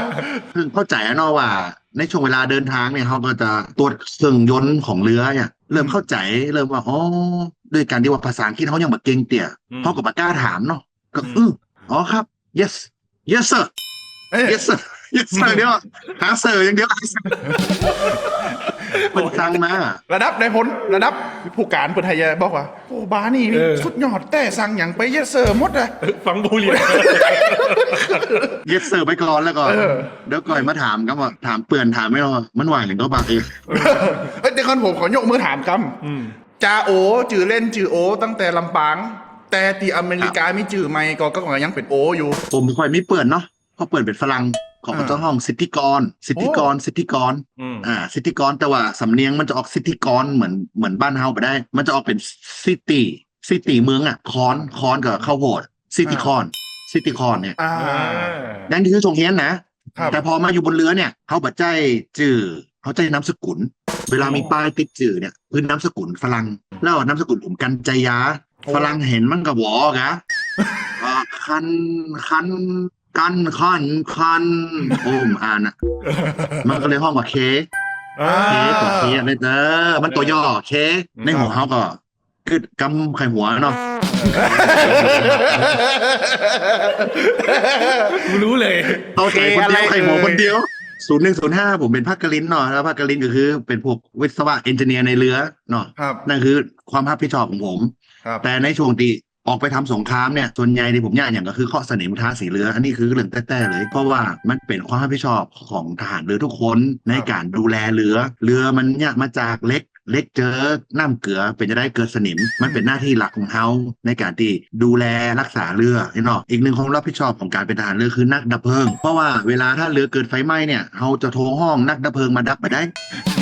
ເຂົ້າໃຈເນາະວ່າ ໃນຊ່ວງເວລາເດີນທາງນີ້ ເຮົາກໍຈະຕວດເຄື່ອງຍົນຂອງເຮືອ ເລີ່ມເຂົ້າໃຈ ເລີ່ມວ່າ ອໍ ດ້ວຍການທີ່ວ່າພາສາອັງກິດເຮົາຍັງບໍ່ເກັ່ງເຕ້ຍ ອືມ ເຮົາກໍບໍ່ກ້າຖາມເນາະ ກໍ ອືມ ອື ອໍ ຄັບ yes yes sir yes sir yes sir ດຽວ ຫາ sir ຢ່າງດຽວ ເພິ່ນສັ່ງມາ ລະດັບນາຍພົນ ລະດັບຜູ້ການ ເພິ່ນໃຫ້ບອກວ່າ ໂອ້ ບານີ້ ເອີ ສຸດຍອດແຕ່ ສັ່ງຫຍັງໄປ yes sir ໝົດອະ ເອີ ຟັງບໍ່ຮູ້ເລື່ອງ yes sir ໄປກ່ອນ ແລ້ວກໍ ເອີ ດຽວຄ່ອຍມາຖາມກັບວ່າ ຖາມເປື້ອນ ຖາມແມ່ນວ່າ ມັນວ່າຫຍັງກໍບາດເອງ ເອີ ດຽວກ່ອນ ຜົມຂໍຍົກມືຖາມຄຳ ອືມ ຈາໂອ ຈື່ເລ່ນ ຈື່ໂອ ຕັ້ງແຕ່ລຳປາງ ແຕ່ທີ່ອາເມລິກາມີຈື່ໃໝ່ກໍ ກໍຍັງເປັນໂອຢູ່ ຜົມບໍ່ຄ່ອຍມີເປື້ອນເນາະ ເພາະເປື້ອນເປັນຝຣັ່ງ ເຂົາກໍຈະຮ້ອງສິດທິກອນ ສິດທິກອນ ສິດທິກອນ ອືມ ອ່າ ສິດທິກອນ ແຕ່ວ່າສຳນຽງມັນຈະອອກສິດທິກອນ ເໝືອນ ເໝືອນບ້ານເຮົາບໍ່ໄດ້ ມັນຈະອອກເປັນຊິຕີ ຊິຕີເມືອງອະ ຄອນ ຄອນກໍເຂົ້າໂຫວດ ຊິຕິຄອນ ຊິຕິຄອນເນຍ ອ່າ ນັ້ນຄືໂຮງຮຽນນະ ແຕ່ພໍມາຢູ່ບົນເຮືອເນຍ ເຮົາບັດໃຊ້ຈື່ ເຮົາໃຊ້ນາມສະກຸນ ເວລາມີປ້າຍຕິດຈື່ເນຍ ຄືນາມສະກຸນຝຣັ່ງ ແລ້ວນາມສະກຸນຜົມກັນໄຈຢາ ຝຣັ່ງເຫັນມັນກໍບໍ່ອອກອະ ຄັນ ຄັນ ກັນ ຄັນ ຄັນ ໂອ້ ອ່ານນະ ມັນກໍເລີຍຮ້ອງວ່າ K K ຕົວ K ເອີ ມັນຕົວຫຍໍ້ K ໃນຫົວເຮົາກໍ ຄືກຳໄຂ້ຫົວເນາະ ຮູ້ເລີຍ ເຂົ້າໃຈຄົນດຽວ ໄຂ້ຫົວຄົນດຽວ ສູນໜຶ່ງ ສູນຫ້າ ຜົມເປັນພາກກະລິນເນາະ ແລ້ວພາກກະລິນກໍຄືເປັນພວກວິສະວະເອັນຈິເນຍໃນເຮືອເນາະ ນັ້ນຄືຄວາມຮັບຜິດຊອບຂອງຜົມ ແຕ່ໃນຊ່ວງທີ່ ອອກໄປທຳສົງຄາມເນ່ຍ ສ່ວນໃຫຍ່ທີ່ຜົມຍະຫຍັງກໍຄືເຄາະສະໜິມ ທາສີເຫຼືອ. ອັນນີ້ຄືເລື່ອງແຕ້ໆເລີຍ ເພາະວ່າມັນເປັນຄວາມຮັບຜິດຊອບຂອງທະຫານເຮືອທຸກຄົນໃນການດູແລເຮືອ. ເຮືອມັນຍະມາຈາກເຫຼັກ ເຫຼັກເຈີນ້ຳເກືອ ເປັນຈັ່ງໃດເກີດສະໜິມ. ມັນເປັນໜ້າທີ່ຫຼັກຂອງເຮົາໃນການທີ່ດູແລຮັກສາເຮືອເນາະ. ອີກໜຶ່ງຄວາມຮັບຜິດຊອບຂອງການເປັນທະຫານເຮືອຄືນັກດັບເພີງ ເພາະວ່າເວລາຖ້າເຮືອເກີດໄຟໄໝ້ເນ່ຍ ເຮົາຈະໂທຮ້ອງນັກດັບເພີງມາດັບບໍ່ໄດ້.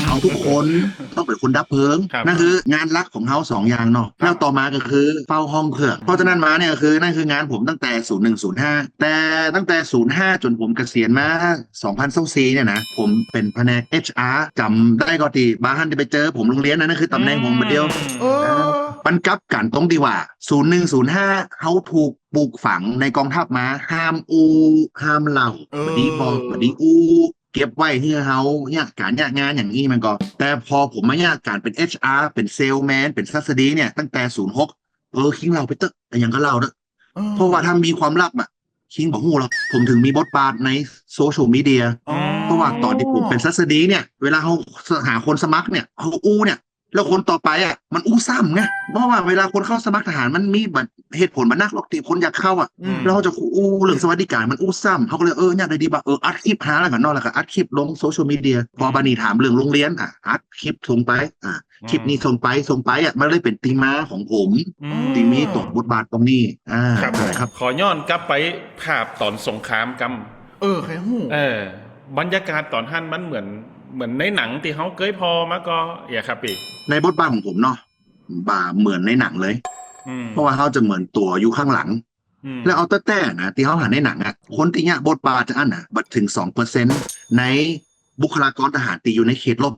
ເຮົາທຸກຄົນຕ້ອງເປັນຄົນດັບເພີງ. ນັ້ນຄືງານຫຼັກຂອງເຮົາສອງຢ່າງເນາະ. ແລ້ວຕໍ່ມາກໍຄືເຝົ້າຫ້ອງເຄື່ອງ. ເພາະສະນັ້ນມາເນ່ຍ ກໍຄືນັ້ນຄືງານຜົມຕັ້ງແຕ່ສູນໜຶ່ງ ສູນຫ້າ ແຕ່ຕັ້ງແຕ່ສູນຫ້າຈົນຜົມກະສຽນມາ ສອງພັນຊາວສີ່ເນ່ຍນະ ຜົມເປັນພະແນກ ເອັດຊອາ ຈຳໄດ້ກໍທີ່ບາງທ່ານທີ່ໄປເຈີຜົມໂຮງຮຽນ ນັ້ນຄືຕຳແໜ່ງຜົມບາດດຽວ. ມັນກັບກັນຕົງທີ່ວ່າ ສູນໜຶ່ງ ສູນຫ້າ ເຮົາຖືກປູກຝັງໃນກອງທັບມາ ຫ້າມອູ່ ຫ້າມເຫຼົ້າ ບໍ່ດີບອກ ບໍ່ດີອູ່ ເກັບໄວ້ໃຫ້ເຮົາຍະການຍະງານຫຍັງນີ້ມັນກໍ. ແຕ່ພໍຜົມມາຍະການເປັນ ເອັດຊອາ ເປັນເຊລແມນ ເປັນສັດສະດີເນ່ຍ ຕັ້ງແຕ່ສູນຫົກ ເອີ ຄິງເລົ່າໄປເຕີ ອີຫຍັງກໍເລົ່າເດີ. ເພາະວ່າຖ້າມີຄວາມລັບອະ ຄິງບໍ່ຮູ້ຫຼອກ. ຜົມເຖິງມີບົດບາດໃນໂຊຊຽວມີເດຍ ເພາະວ່າຕອນທີ່ຜົມເປັນສັດສະດີເນ່ຍ ເວລາເຮົາຫາຄົນສະໝັກເນ່ຍ ເຮົາອູ່ເນ່ຍ ແລ້ວຄົນຕໍ່ໄປອະ ມັນອູ່ຊ້ຳໄງ. ເພາະວ່າເວລາຄົນເຂົ້າສະໝັກທະຫານ ມັນມີບັດ ເຫດຜົນບັດນັກຫຼອກທີ່ຄົນຢາກເຂົ້າອະ ແລ້ວເຮົາຈະຄູ່ເລື່ອງສະຫວັດດີການ ມັນອູ່ຊ້ຳ. ເຮົາກໍເລີຍ ເອີ ຍາກໄດ້ດີບາ ເອີ ອັດຄລິບຫາແລ້ວກັນເນາະ ແລ້ວກໍອັດຄລິບລົງໂຊຊຽວມີເດຍ. ພໍບາດນີ້ຖາມເລື່ອງໂຮງຮຽນ ອະ ອັດຄລິບສົ່ງໄປ ອະ ຄລິບນີ້ສົ່ງໄປ ສົ່ງໄປອະ ມັນເລີຍເປັນທີ່ມາຂອງຜົມ ທີ່ມີຕົວບົດບາດຕົງນີ້. ອ່າ ຄັບ ຂໍຍ້ອນກັບໄປພາບຕອນສົງຄາມກຳ. ເອີ ໃຄຮູ້ ເອີ ບັນຍາກາດຕອນຫັ້ນມັນເໝືອນ ເໝືອນໃນໜັງທີ່ເຮົາເຄີຍພໍ້ມາກໍ ເອ ຄັບ ໃນບົດບາດຂອງຜົມເນາະ ບໍ່ເໝືອນໃນໜັງເລີຍ. ເພາະວ່າເຮົາຈະເໝືອນຕົວຢູ່ຂ້າງຫຼັງ ແລ້ວເອົາແຕ່ໆນະ ທີ່ເຮົາຫັນໃນໜັງອະ ຄົນທີ່ຍະບົດບາດຈະອັນນະ ບໍ່ເຖິງສອງເປີເຊັນ ໃນບຸກຄະລາກອນທະຫານທີ່ຢູ່ໃນເຂດລົບ.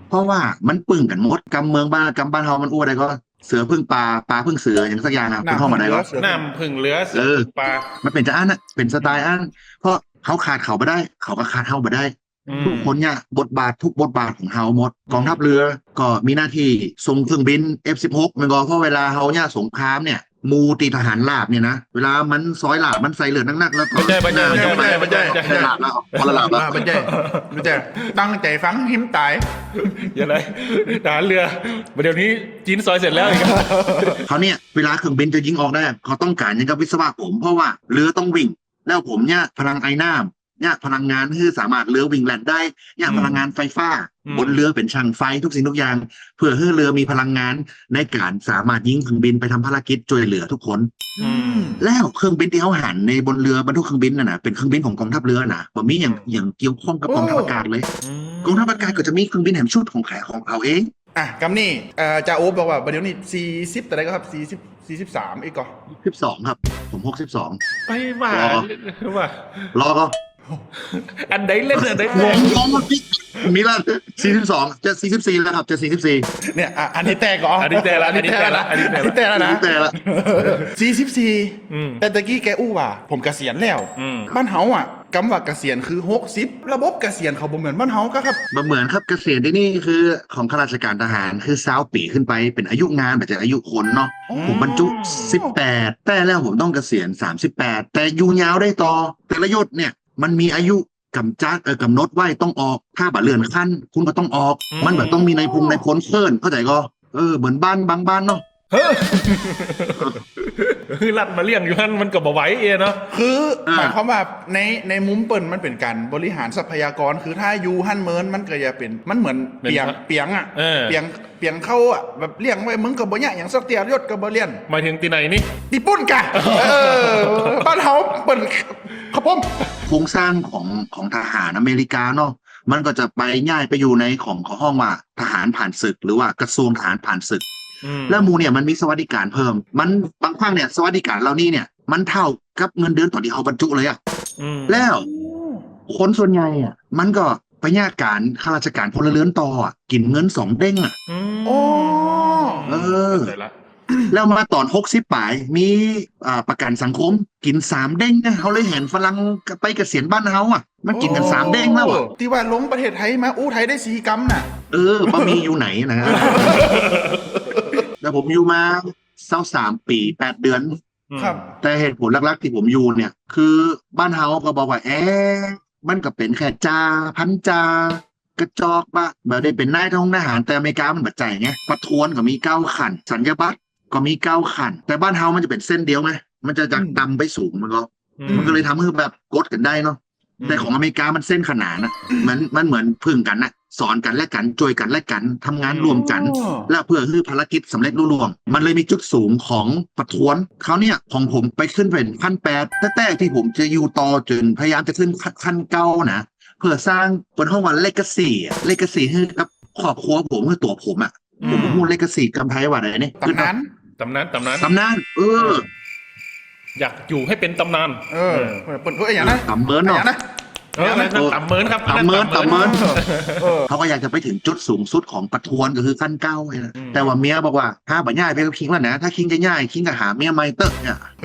ເພາະວ່າມັນປຶ້ງກັນໝົດ ກຳເມືອງບ້ານ ກຳບ້ານເຮົາມັນອູ່ໄດ້ກໍ ເສືອເພິ່ງປາ ປາເພິ່ງເສືອ ຫຍັງສັກຢ່າງອະ ເພິ່ງເຮືອ ເອີ ມັນເປັນຈັ່ງອັນນະ ເປັນສະໄຕອັນ ເພາະເຮົາຂາດເຂົາບໍ່ໄດ້ ເຂົາກໍຂາດເຮົາບໍ່ໄດ້. ທຸກຄົນຍະບົດບາດ ທຸກບົດບາດຂອງເຮົາໝົດ. ກອງທັບເຮືອກໍມີໜ້າທີ່ສົ່ງເຄື່ອງບິນ ເອັຟສິບຫົກ ແມ່ນບໍ່? ເພາະເວລາເຮົາຍະສົງຄາມເນ່ຍ ໝູ່ທີ່ທະຫານລາບເນ່ຍນະ ເວລາມັນຊອຍລາບ ມັນໃສ່ເລືອດໜັກໆ ແລ້ວກໍ ບໍ່ໃຊ່ ບໍ່ໃຊ່ ບໍ່ໃຊ່ ບໍ່ໃຊ່ ບໍ່ໃຊ່ ບໍ່ໃຊ່ ບໍ່ໃຊ່ ຕັ້ງໃຈຟັງ ຫິມຕາຍ ຢ່າໄດ້ ທະຫານເຮືອ ດຽວນີ້ຈີນຊອຍເສັດແລ້ວອີກ. ຄາວເນີ້ຍ ເວລາເຄື່ອງບິນຈະຍິງອອກໄດ້ ເຂົາຕ້ອງການຫຍັງກັບວິສະວະຜົມ ເພາະວ່າເຮືອຕ້ອງວິ່ງ ແລ້ວຜົມຍະພະລັງໄອນ້ຳ ຍະພະລັງງານ ຄືສາມາດເຮືອວິ່ງແລ່ນໄດ້ ຍະພະລັງງານໄຟຟ້າ ບົນເຮືອເປັນຊ່າງໄຟ ທຸກສິ່ງທຸກຢ່າງ ເພື່ອໃຫ້ເຮືອມີພະລັງງານໃນການສາມາດຍິງເຄື່ອງບິນໄປທຳພາລະກິດຊ່ວຍເຫຼືອທຸກຄົນ. ແລ້ວເຄື່ອງບິນທີ່ເຮົາຫັນໃນບົນເຮືອບັນທຸກເຄື່ອງບິນນັ້ນນະ ເປັນເຄື່ອງບິນຂອງກອງທັບເຮືອນະ ບໍ່ມີຫຍັງ ຫຍັງກ່ຽວຂ້ອງກັບກອງທັບອາກາດເລີຍ. ກອງທັບອາກາດກໍຈະມີເຄື່ອງບິນແຮມຊຸດຂອງ ຂອງເຂົາເອງ. ອ່ະ ກຳນີ້ ເຈົ້າໂອບອກວ່າ ບາດດຽວນີ້ ສີ່ສິບ ເທົ່າໃດກໍຄັບ ສີ່ສິບ ສີ່ສິບສາມອີກກໍ ສິບສອງ ຄັບ ຜົມ ຫົກສິບສອງ ໄປວ່າ ວ່າ ລໍກໍ ອັນໃດເຫຼັ້ນ ອັນໃດແຕກ ງົງ ງົງ ມີລະ ສີ່ສິບສອງ ຈະ ສີ່ສິບສີ່ ແລ້ວຄັບ ຈະ ສີ່ສິບສີ່ ເນ່ຍ. ອັນນີ້ແຕກກໍ ອັນນີ້ແຕກລະ ອັນນີ້ແຕກລະ ອັນນີ້ແຕກລະ ສີ່ສິບສີ່ ແຕ່ຕະກີ້ແກອູ່ວ່າ ຜົມກະສຽນແລ້ວ ບ້ານເຮົາອະ ກຳວ່າກະສຽນຄື ຫົກສິບ ລະບົບກະສຽນເຂົາບໍ່ເໝືອນບ້ານເຮົາກະຄັບ. ບໍ່ເໝືອນຄັບ ກະສຽນທີ່ນີ້ຄືຂອງຂ້າລາຊະການທະຫານ ຄື ຊາວປີຂຶ້ນໄປ ເປັນອາຍຸງານ ບໍ່ໃຊ່ອາຍຸຄົນເນາະ. ຜົມບັນຈຸ ສິບແປດ ແຕ່ແລ້ວຜົມຕ້ອງກະສຽນ ສາມສິບແປດ ແຕ່ຢູ່ຍາວໄດ້ຕໍ່. ແຕ່ລະຍົດເນ່ຍ ມັນມີອາຍຸກຳຈັດ ເອີ ກຳນົດໄວ້ຕ້ອງອອກ ຖ້າບໍ່ເລື່ອນຂັ້ນ ຄຸນກໍຕ້ອງອອກ. ມັນບໍ່ຕ້ອງມີນາຍພົງນາຍພົນເອີ້ນ ເຂົ້າໃຈກໍ? ເອີ ເໝືອນບ້ານບາງບ້ານເນາະ ຄືລັດມາລ້ຽງຢູ່ຫັ້ນ ມັນກໍບໍ່ໄຫວເນາະ. ຄືໝາຍຄວາມວ່າ ໃນ ໃນມຸມເພິ່ນມັນເປັນການບໍລິຫານຊັບພະຍາກອນ ຄືຖ້າຢູ່ຫັ້ນເມີນ ມັນກໍຢ່າເປັນ ມັນເໝືອນປຽງ ປຽງອະ ປຽງ ປຽງເຂົ້າອະ ແບບລ້ຽງໄວ້ ມຶງກໍບໍ່ຍະຫຍັງສັກເທື່ອ ຍົດກໍບໍ່ເລື່ອນ. ໝາຍເຖິງທີ່ໃນນີ້? ຍີ່ປຸ່ນກະ ເອີ ບ້ານເຮົາເປັນ ຄັບຜົມ. ໂຄງສ້າງຂອງ ຂອງທະຫານອາເມລິກາເນາະ ມັນກໍຈະໄປ ຍ້າຍໄປຢູ່ໃນຂອງ ເຂົາຮ້ອງວ່າທະຫານຜ່ານສຶກ ຫຼືວ່າກະຊວງທະຫານຜ່ານສຶກ. ແລ້ວໝູ່ເນ່ຍມັນມີສະຫວັດດີການເພີ່ມ ມັນ ບາງຄັ້ງເນ່ຍ ສະຫວັດດີການເຫຼົ່ານີ້ເນ່ຍ ມັນເທົ່າກັບເງິນເດືອນຕອນທີ່ເຮົາບັນຈຸເລີຍອະ. ແລ້ວຄົນສ່ວນໃຫຍ່ອະ ມັນກໍໄປຍະການຂ້າລາຊະການພົນລະເຮືອນຕໍ່ອະ ກິນເງິນສອງເດ້ງອະ. ເອີ ແລ້ວມາຕອນຫົກສິບປາຍ ມີ ອ່າ ປະກັນສັງຄົມ ກິນສາມເດ້ງນະ. ເຮົາເລີຍເຫັນຝຣັ່ງໄປກະສຽນບ້ານເຮົາອະ ມັນກິນກັນສາມເດ້ງແລ້ວອະ. ທີ່ວ່າລົງປະເທດໄທມາ ອູ້ ໄທໄດ້ສີ່ກຳນະ. ເອີ ບໍ່ມີຢູ່ໃນນະ. ແລ້ວຜົມຢູ່ມາຊາວສາມປີແປດເດືອນ. ແຕ່ເຫດຜົນຫຼັກໆທີ່ຜົມຢູ່ເນ່ຍ ຄືບ້ານເຮົາກໍບອກວ່າ ແອ ມັນກໍເປັນແຄ່ຈ່າ ພັນຈ່າ ກະຈອກບະ ບໍ່ໄດ້ເປັນນາຍທະຫົງທະຫານ. ແຕ່ອາເມລິກາມັນບໍ່ໃຈໄງ ປະທວນກໍມີເກົ້າຂັ້ນ ສັນຍາບັດ ກໍມີເກົ້າຂັ້ນ ແຕ່ບ້ານເຮົາມັນຈະເປັນເສັ້ນດຽວໄງ ມັນຈະຈາກ ອືມ ຕ່ຳໄປສູງ ມັນກໍ ອືມ ມັນກໍເລີຍທຳໃຫ້ແບບກົດກັນໄດ້ເນາະ ອືມ ແຕ່ຂອງອາເມລິກາມັນເສັ້ນຂະໜານນະ ມັນ ມັນເໝືອນເພິ່ງກັນນະ ສອນກັນແລະກັນ ຊ່ວຍກັນແລະກັນ ທຳງານ ອືມ ຮ່ວມກັນ ອໍ ແລ້ວເພື່ອໃຫ້ພາລະກິດສຳເລັດລຸລ່ວງ ມັນເລີຍມີຈຸດສູງຂອງປະທວນ. ຄາວເນີ້ຍຂອງຜົມໄປຂຶ້ນເປັນພັນແປດ ແຕ່ ແຕ່ທີ່ຜົມຈະຢູ່ຕໍ່ຈົນພະຍາຍາມຈະຂຶ້ນ ຂ- ຂັ້ນເກົ້ານະ ເພື່ອສ້າງ ເພິ່ນຮ້ອງວ່າ legacy ອະ legacy ໃຫ້ກັບຄອບຄົວຜົມ ໃຫ້ຕົວຜົມອະ ອືມ ຜົມບໍ່ຮູ້ legacy ກຳໄທວ່າໃດນີ້ ຕຳນານ ຕຳນານ ຕຳນານ ຕຳນານ ເອີ ເອີ ຢາກຢູ່ໃຫ້ເປັນຕຳນານ ເອີ ເອີ ເພິ່ນ ເພິ່ນ ເອີ ຫຍັງນະ ຕຳເມີນເນາະ ຫຍັງນະ ເອີ ອັນນັ້ນ ເອີ ຕຳເມີນຄັບ ຕຳເມີນ ອັນນັ້ນຕຳເມີນ ຕຳເມີນ ເອີ ເອີ ເຂົາກໍຢາກຈະໄປເຖິງຈຸດສູງສຸດຂອງປະທວນ ກໍຄືຂັ້ນເກົ້ານີ້ນະ ອືມ ແຕ່ວ່າເມຍບອກວ່າ ຫາບໍ່ຍ້າຍໄປກັບຄິງແລ້ວນະ ຖ້າຄິງຈະຍ້າຍ ຄິງກໍຫາເມຍໃໝ່ເຕີບ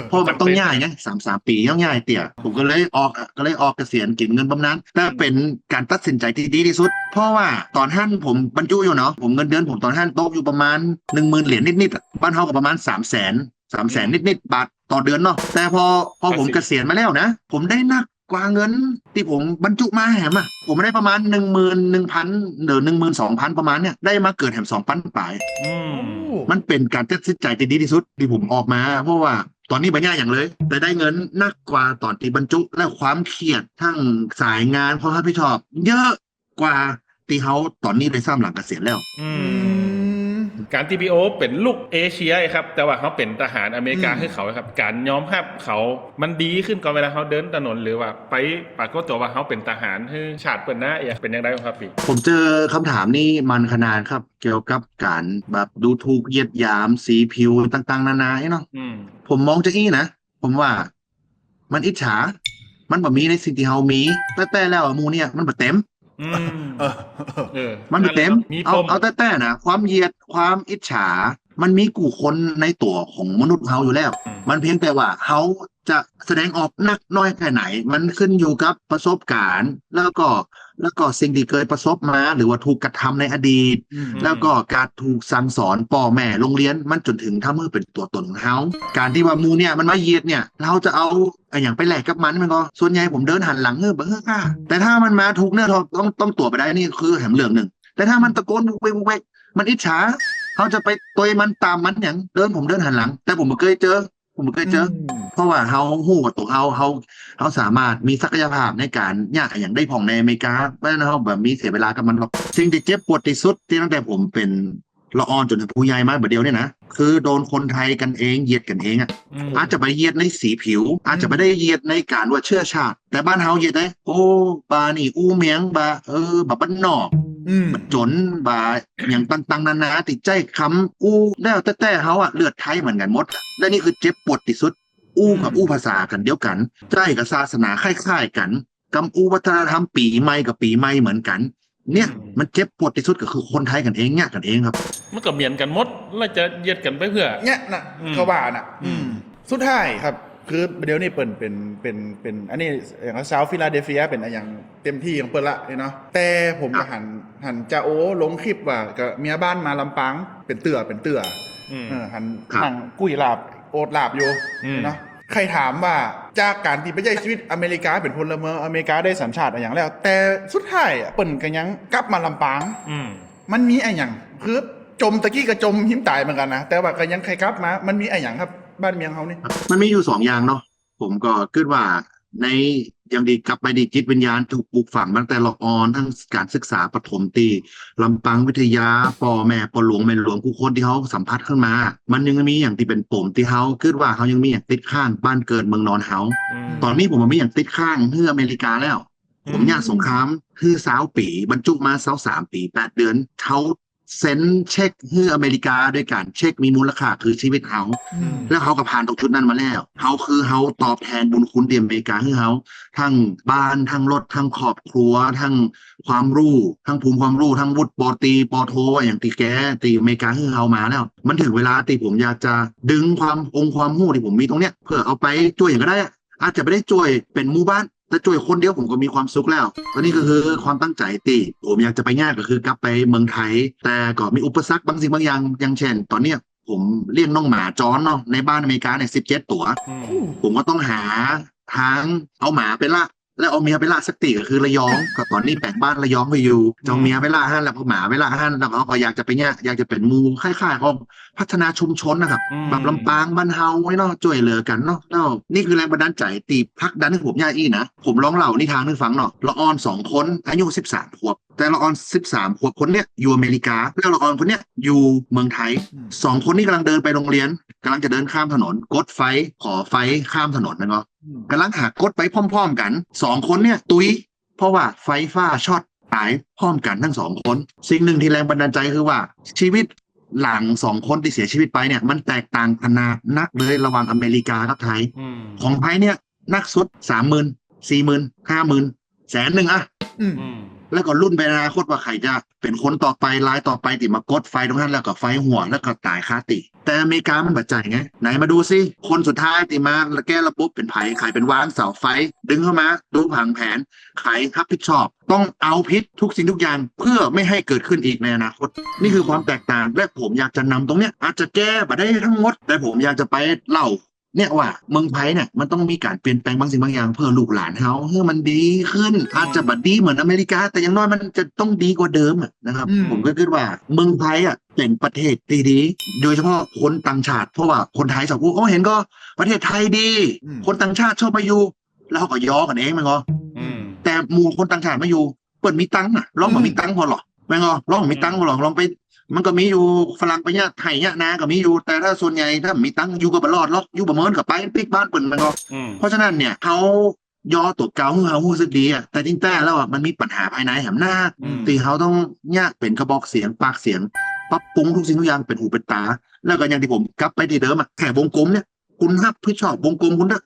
ເພາະມັນຕ້ອງຍ້າຍໄງ ສາມ ສາມປີຕ້ອງຍ້າຍເຕຍ ຜົມກໍເລີຍອອກ ກໍເລີຍອອກກະສຽນເກັບເງິນບຳນານ ແຕ່ເປັນການຕັດສິນໃຈທີ່ດີທີ່ສຸດ ເພາະວ່າຕອນຫັ້ນຜົມບັນຈຸຢູ່ເນາະ ຜົມເງິນເດືອນຜົມຕອນຫັ້ນຕົກຢູ່ປະມານໜຶ່ງໝື່ນຫຼຽນນິດໆ ບ້ານເຮົາກໍປະມານສາມແສນ ສາມແສນ ອືມ ນິດໆ ບາດຕໍ່ເດືອນເນາະ ແຕ່ພໍ ພໍຜົມກະສຽນມາແລ້ວນະ ຜົມໄດ້ໜັກກວ່າເງິນທີ່ຜົມບັນຈຸມາແຮມອະ ຜົມໄດ້ປະມານໜຶ່ງໝື່ນໜຶ່ງພັນ ຫຼື ໜຶ່ງໝື່ນສອງພັນ ປະມານເນີ້ຍ ໄດ້ມາເກີນແຮມສອງພັນປາຍ ອືມ ໂອ້ ມັນເປັນການຕັດສິນໃຈທີ່ດີທີ່ສຸດທີ່ຜົມອອກມາ ເພາະວ່າຕອນນີ້ບໍ່ຍ້າຍຫຍັງເລີຍ ແຕ່ໄດ້ເງິນໜັກກວ່າຕອນທີ່ບັນຈຸ ແລະ ຄວາມຄຽດທັງສາຍງານ ຄວາມຮັບຜິດຊອບເຍອະກວ່າທີ່ເຮົາຕອນນີ້ໄດ້ຊ້ຳ ຫຼັງກະສຽນແລ້ວ ອືມ ອືມ ການທີ່ພີ່ໂອເປັນລູກເອເຊຍຄັບ ແຕ່ວ່າເຮົາເປັນທະຫານອາເມລິກາ ອືມ ຄືເຂົາຄັບ ການຍອມຮັບເຂົາມັນດີຂຶ້ນກວ່າເວລາເຮົາເດີນຖະໜົນ ຫຼືວ່າໄປປາກົດຕົວວ່າເຮົາເປັນທະຫານ ຫຼື ຊາດເພິ່ນນະ ເປັນຈັ່ງໃດຄັບພີ່? ຜົມເຈີຄຳຖາມນີ້ມາຂະໜາດຄັບ ກ່ຽວກັບການແບບດູຖູກຢຽດຫຍາມສີຜິວຕ່າງໆນານາເນາະ ອືມ ຜົມມອງຈັ່ງຊີ້ນະ ຜົມວ່າມັນອິດສາ ມັນບໍ່ມີໃນສິ່ງທີ່ເຮົາມີ ແຕ່ໆແລ້ວໝູ່ເນີ້ຍມັນບໍ່ເຕັມ ອືມ ເອີ ເອີ ມັນບໍ່ເຕັມ ເອົາ ເອົາແຕ່ໆນະ ຄວາມຢຽດ ຄວາມອິດສາ ມັນມີກູ່ຄົນໃນຕົວຂອງມະນຸດເຮົາຢູ່ແລ້ວ ອືມ ມັນພຽງແຕ່ວ່າເຮົາຈະສະແດງອອກໜັກໜ້ອຍແຄ່ໃດ ມັນຂຶ້ນຢູ່ກັບປະສົບການ ແລ້ວກໍ ແລ້ວກໍສິ່ງທີ່ເຄີຍປະສົບມາ ຫຼືວ່າຖືກກະທຳໃນອະດີດ ອືມ ແລ້ວກໍການຖືກສັ່ງສອນ ພໍ່ແມ່ ໂຮງຮຽນ ມັນຈົນເຖິງທຳໃຫ້ເປັນຕົວຕົນຂອງເຮົາ ການທີ່ວ່າໝູ່ເນີ້ຍມັນມາຢຽດເນີ້ຍ ເຮົາຈະເອົາ ອາຫຍັງໄປແລກກັບມັນແມ່ນບໍ່? ສ່ວນໃຫຍ່ຜົມເດີນຫັນຫຼັງ ເຮີ ບໍ່ເຮີ ອືມ ແຕ່ຖ້າມັນມາຖືກເນື້ອຖືກຕົວໄປໄດ້ນີ້ຄືແຮມເລື່ອງໜຶ່ງ ແຕ່ຖ້າມັນຕະໂກນວຸກເວັກ ມັນອິດສາ ເຮົາຈະໄປຕົຍມັນຕາມມັນຫຍັງ? ເດີນ ຜົມເດີນຫັນຫຼັງ ແຕ່ຜົມບໍ່ເຄີຍເຈີ ຜົມບໍ່ເຄີຍເຈີ ອືມ ເພາະວ່າເຮົາຮູ້ວ່າຕົວເຮົາ ເຮົາ ເຮົາສາມາດມີສັກກະຍະພາບໃນການຍາກອາຫຍັງໄດ້ພອງໃນອາເມລິກາ ເພາະສະນັ້ນເຮົາບໍ່ມີເສຍເວລາກັບມັນດອກ. ສິ່ງທີ່ເຈັບປວດທີ່ສຸດທີ່ຕັ້ງແຕ່ຜົມເປັນ ລະອ່ອນຈົນເປັນຜູ້ໃຫຍ່ມາບາດດຽວນີ້ນະ ຄືໂດນຄົນໄທກັນເອງຢຽດກັນເອງອະ ອືມ ອາດຈະໄປຢຽດໃນສີຜິວ ອືມ ອາດຈະບໍ່ໄດ້ຢຽດໃນການວ່າເຊື້ອຊາດ ແຕ່ບ້ານເຮົາຢຽດໄດ້ ໂອ້ ບານີ້ອູ້ມຽງ ບາ ເອີ ບາບ້ານນອກ ອືມ ບາຈົນ ບາຫຍັງຕ່າງໆນານາ ທີ່ໃຊ້ຄຳອູ້ ແລ້ວແຕ່ແຕ່ເຮົາອະ ເລືອດໄທເໝືອນກັນໝົດ ແລະ ນີ້ຄືເຈັບປວດທີ່ສຸດ ອູ້ກັບ ອືມ ອູ້ພາສາກັນດຽວກັນ ໃຊ້ກັບສາສະໜາຄ້າຍໆກັນ ກຳອູວັດທະນະທຳປີໃໝ່ກັບປີໃໝ່ເໝືອນກັນ ເນີ້ຍ ອືມ ມັນເຈັບປວດທີ່ສຸດກໍຄືຄົນໄທກັນເອງ ຍາດກັນເອງຄັບ ມັນກໍໝຽນກັນໝົດ ແລ້ວຈະຢຽດກັນໄປເພື່ອ ເນີ້ຍນະ ອືມ ເຂົາວ່ານະ ອືມ ອືມ ສຸດທ້າຍຄັບ ຄືດຽວນີ້ເປັນ ເປັນ ເປັນ ເປັນ ອັນນີ້ ຫຍັງ ຊາວຟີລາເດເຟຍ ເປັນອີ່ຫຍັງເຕັມທີ່ຂອງເພິ່ນລະເນາະ ແຕ່ຜົມກໍ ຄັບ ຫັນ ຫັນຈາໂອລົງຄລິບວ່າ ກໍເມຍບ້ານມາລຳປາງ ເປັນເທື່ອ ເປັນເທື່ອ ອືມ ເອີ ຫັນ ຄັບ ນັ່ງກຸ້ຍລາບ ໂອດລາບຢູ່ ອືມ ເນາະ ໃຄ່ຖາມວ່າ ຈາກການທີ່ໄປໃຊ້ຊີວິດອາເມລິກາ ເປັນພົນລະເມືອງອາເມລິກາ ໄດ້ສັນຊາດອີ່ຫຍັງແລ້ວ ແຕ່ສຸດທ້າຍອະ ເພິ່ນກໍຍັງກັບມາລຳປາງ ອືມ ມັນມີອີ່ຫຍັງ? ຄືຈົມ ຕະກີ້ກໍຈົມຫິມຕາຍເໝືອນກັນນະ ແຕ່ວ່າກໍຍັງໄດ້ກັບມາ ມັນມີອີ່ຫຍັງຄັບ ບ້ານເມືອງເຮົານີ້? ມັນມີຢູ່ສອງຢ່າງເນາະ ຜົມກໍຄິດວ່າ ໃນ ຢ່າງທີ່ກັບໄປນີ້ ຈິດວິນຍານຖືກປູກຝັງມາຕັ້ງແຕ່ລະອ່ອນ ທັງການສຶກສາປະຖົມ ທີ່ລຳປາງວິທະຍາ ພໍ່ແມ່ ພໍ່ຫຼວງ ແມ່ຫຼວງ ຜູ້ຄົນທີ່ເຮົາສຳຜັດຂຶ້ນມາ ມັນຍັງມີຫຍັງທີ່ເປັນປົມ ທີ່ເຮົາຄິດວ່າເຮົາຍັງມີຫຍັງຕິດຄ້າງ ບ້ານເກີດເມືອງນອນເຮົາ ອືມ ຕອນນີ້ຜົມບໍ່ມີຫຍັງຕິດຄ້າງ ຄືອາເມລິກາແລ້ວ ອືມ ຜົມຍາດສົງຄາມ ຄືຊາວປີ ບັນຈຸມາຊາວສາມປີ ແປດເດືອນ ເຮົາ ເຊັນເຊັກໃຫ້ອາເມລິກາ ໂດຍການເຊັກມີມູນລະຄ່າຄືຊີວິດເຮົາ ອືມ ແລ້ວເຮົາກໍຜ່ານຕົງຈຸດນັ້ນມາແລ້ວ ເຮົາຄືເຮົາຕອບແທນບຸນຄຸນທີ່ອາເມລິກາໃຫ້ເຮົາ ທັງບ້ານ ທັງລົດ ທັງຄອບຄົວ ທັງຄວາມຮູ້ ທັງພູມຄວາມຮູ້ ທັງວຸດ ປໍຕີ ປໍໂທ ຫຍັງທີ່ແກ ທີ່ອາເມລິກາໃຫ້ເຮົາມາແລ້ວ ມັນເຖິງເວລາທີ່ຜົມຢາກຈະດຶງຄວາມອົງຄວາມຮູ້ທີ່ຜົມມີຕົງເນີ້ຍ ເພື່ອເອົາໄປຊ່ວຍຫຍັງກໍໄດ້ ອາດຈະບໍ່ໄດ້ຊ່ວຍເປັນໝູ່ບ້ານ ແຕ່ຊ່ວຍຄົນດຽວຜົມກໍມີຄວາມສຸກແລ້ວ ອັນນີ້ກໍຄືຄວາມຕັ້ງໃຈທີ່ຜົມຢາກຈະໄປຍາດ ກໍຄືກັບໄປເມືອງໄທ ແຕ່ກໍມີອຸປະສັກບາງສິ່ງບາງຢ່າງ ຢ່າງເຊັ່ນ ຕອນເນີ້ຍຜົມລ້ຽງນ້ອງໝາຈອນເນາະ ໃນບ້ານອາເມລິກາເນ່ຍ ສິບເຈັດຕົວ ອືມ ໂອ້ ຜົມກໍຕ້ອງຫາທາງເອົາໝາໄປລະ ແລ້ວເອົາເມຍໄປລະສັກຕີ ກໍຄືລະຍອງ ກໍຕອນນີ້ແປງບ້ານລະຍອງໄປຢູ່ ເອົາເມຍໄປລະຫັ້ນ ແລ້ວກໍໝາໄປລະຫັ້ນ ແລ້ວເຮົາກໍຢາກຈະໄປຍະ ຢາກຈະເປັນໝູ່ ຄ້າຍໆອອກພັດທະນາຊຸມຊົນນະຄັບ ແບບລຳປາງບ້ານເຮົາເນາະ ຊ່ວຍເຫຼືອກັນເນາະ. ແລ້ວນີ້ຄືແຮງບັນດານໃຈທີ່ຜັກດັນໃຫ້ຜົມຍະອີ່ນະ. ຜົມລອງເລົ່ານິທານໃຫ້ຟັງເນາະ. ລະອ່ອນສອງຄົນ ອາຍຸສິບສາມຂວບ ແຕ່ລະອ່ອນສິບສາມຂວບຄົນເນີ້ຍຢູ່ອາເມລິກາ ແລ້ວລະອ່ອນຄົນເນີ້ຍຢູ່ເມືອງໄທ. ສອງຄົນນີ້ກຳລັງເດີນໄປໂຮງຮຽນ ກຳລັງຈະເດີນຂ້າມຖະໜົນ ກົດໄຟ ຂໍໄຟຂ້າມຖະໜົນແມ່ນບໍ່? ກຳລັງຫາກົດໄປພ້ອມໆກັນ ສອງຄົນເນີ້ຍຕຸຍ ເພາະວ່າໄຟຟ້າຊັອດ ຕາຍພ້ອມກັນທັງສອງຄົນ. ສິ່ງໜຶ່ງທີ່ແຮງບັນດານໃຈຄືວ່າ ຊີວິດຫຼັງສອງຄົນທີ່ເສຍຊີວິດໄປເນີ້ຍ ມັນແຕກຕ່າງຂະໜາດນັກເລີຍລະຫວ່າງອາເມລິກາກັບໄທ. ຂອງໄທເນີ້ຍໜັກສຸດ ສາມໝື່ນ ສີ່ໝື່ນ ຫ້າໝື່ນ ແສນໜຶ່ງອະ ແລ້ວກໍລຸ້ນໄປອະນາຄົດວ່າໃຜຈະເປັນຄົນຕໍ່ໄປ ລາຍຕໍ່ໄປທີ່ມາກົດໄຟຕົງຫັ້ນ ແລ້ວກໍໄຟຮົ່ວ ແລ້ວກໍຕາຍຄາທີ່. ແຕ່ອາເມລິກາມັນບໍ່ໃຈໄງ. ໄຫນມາດູຊິ ຄົນສຸດທ້າຍທີ່ມາແກ້ລະບົບເປັນໃຜ? ໃຜເປັນວາງເສົາໄຟ ດຶງເຂົ້າມາ ດູຜັງແຜນ ໃຜຮັບຜິດຊອບ ຕ້ອງເອົາຜິດທຸກສິ່ງທຸກຢ່າງ ເພື່ອໄມ່ໃຫ້ເກີດຂຶ້ນອີກໃນອະນາຄົດ. ນີ້ຄືຄວາມແຕກຕ່າງ ແລະ ຜົມຢາກຈະນຳຕົງເນີ້ຍ ອາດຈະແກ້ບໍ່ໄດ້ທັງໝົດ ແຕ່ຜົມຢາກຈະໄປເລົ່າ ເນຍວ່າເມືອງໄທເນຍ ມັນຕ້ອງມີການປ່ຽນແປງບາງສິ່ງບາງຢ່າງ ເພື່ອລູກຫຼານເຮົາໃຫ້ມັນດີຂຶ້ນ. ອືມ ອາດຈະບໍ່ດີເໝືອນອາເມລິກາ ແຕ່ຢ່າງໜ້ອຍມັນຈະຕ້ອງດີກວ່າເດີມອະນະຄັບ. ອືມ ຜົມກໍຄິດວ່າເມືອງໄທອະເປັນປະເທດທີ່ດີ ໂດຍສະເພາະຄົນຕ່າງຊາດ ເພາະວ່າຄົນໄທຊອບ ໂອ້ ເຫັນກໍປະເທດໄທດີ ອືມ ຄົນຕ່າງຊາດຊອບມາຢູ່ ແລ້ວເຮົາກໍຍໍກັນເອງແມ່ນບໍ່? ອືມ ແຕ່ໝູ່ຄົນຕ່າງຊາດມາຢູ່ ເພິ່ນມີຕັງນະ ລອງບໍ່ມີຕັງພໍຫຼໍ ແມ່ນບໍ່? ລອງມີຕັງພໍຫຼໍ ລອງໄປ ມັນກໍມີຢູ່ ຝຣັ່ງໄປຍະໄຮ່ຍະນາກໍມີຢູ່ ແຕ່ຖ້າສ່ວນໃຫຍ່ຖ້າມີຕັງຢູ່ກໍບໍ່ລອດຫຼອກ ຢູ່ບໍ່ເມີນກໍໄປປິດບ້ານເພິ່ນແມ່ນບໍ່? ເພາະສະນັ້ນເນຍ ເຮົາຍໍຕົວເກົ່າ ເຮົາຮູ້ສຶກດີອະ ແຕ່ຈິງແທ້ແລ້ວອະ ມັນມີບັນຫາພາຍໃນຫັ້ນນະ ທີ່ເຮົາຕ້ອງຍະເປັນກະບອກສຽງ ປາກສຽງ ປັບປຸງທຸກສິ່ງທຸກຢ່າງເປັນຫູເປັນຕາ. ແລ້ວກໍຢ່າງທີ່ຜົມກັບໄປທີ່ເດີມອະ ແຄ່ວົງກົມເນຍ ຄຸນຮັບຜິດຊອບວົງກົມຄຸນເດີ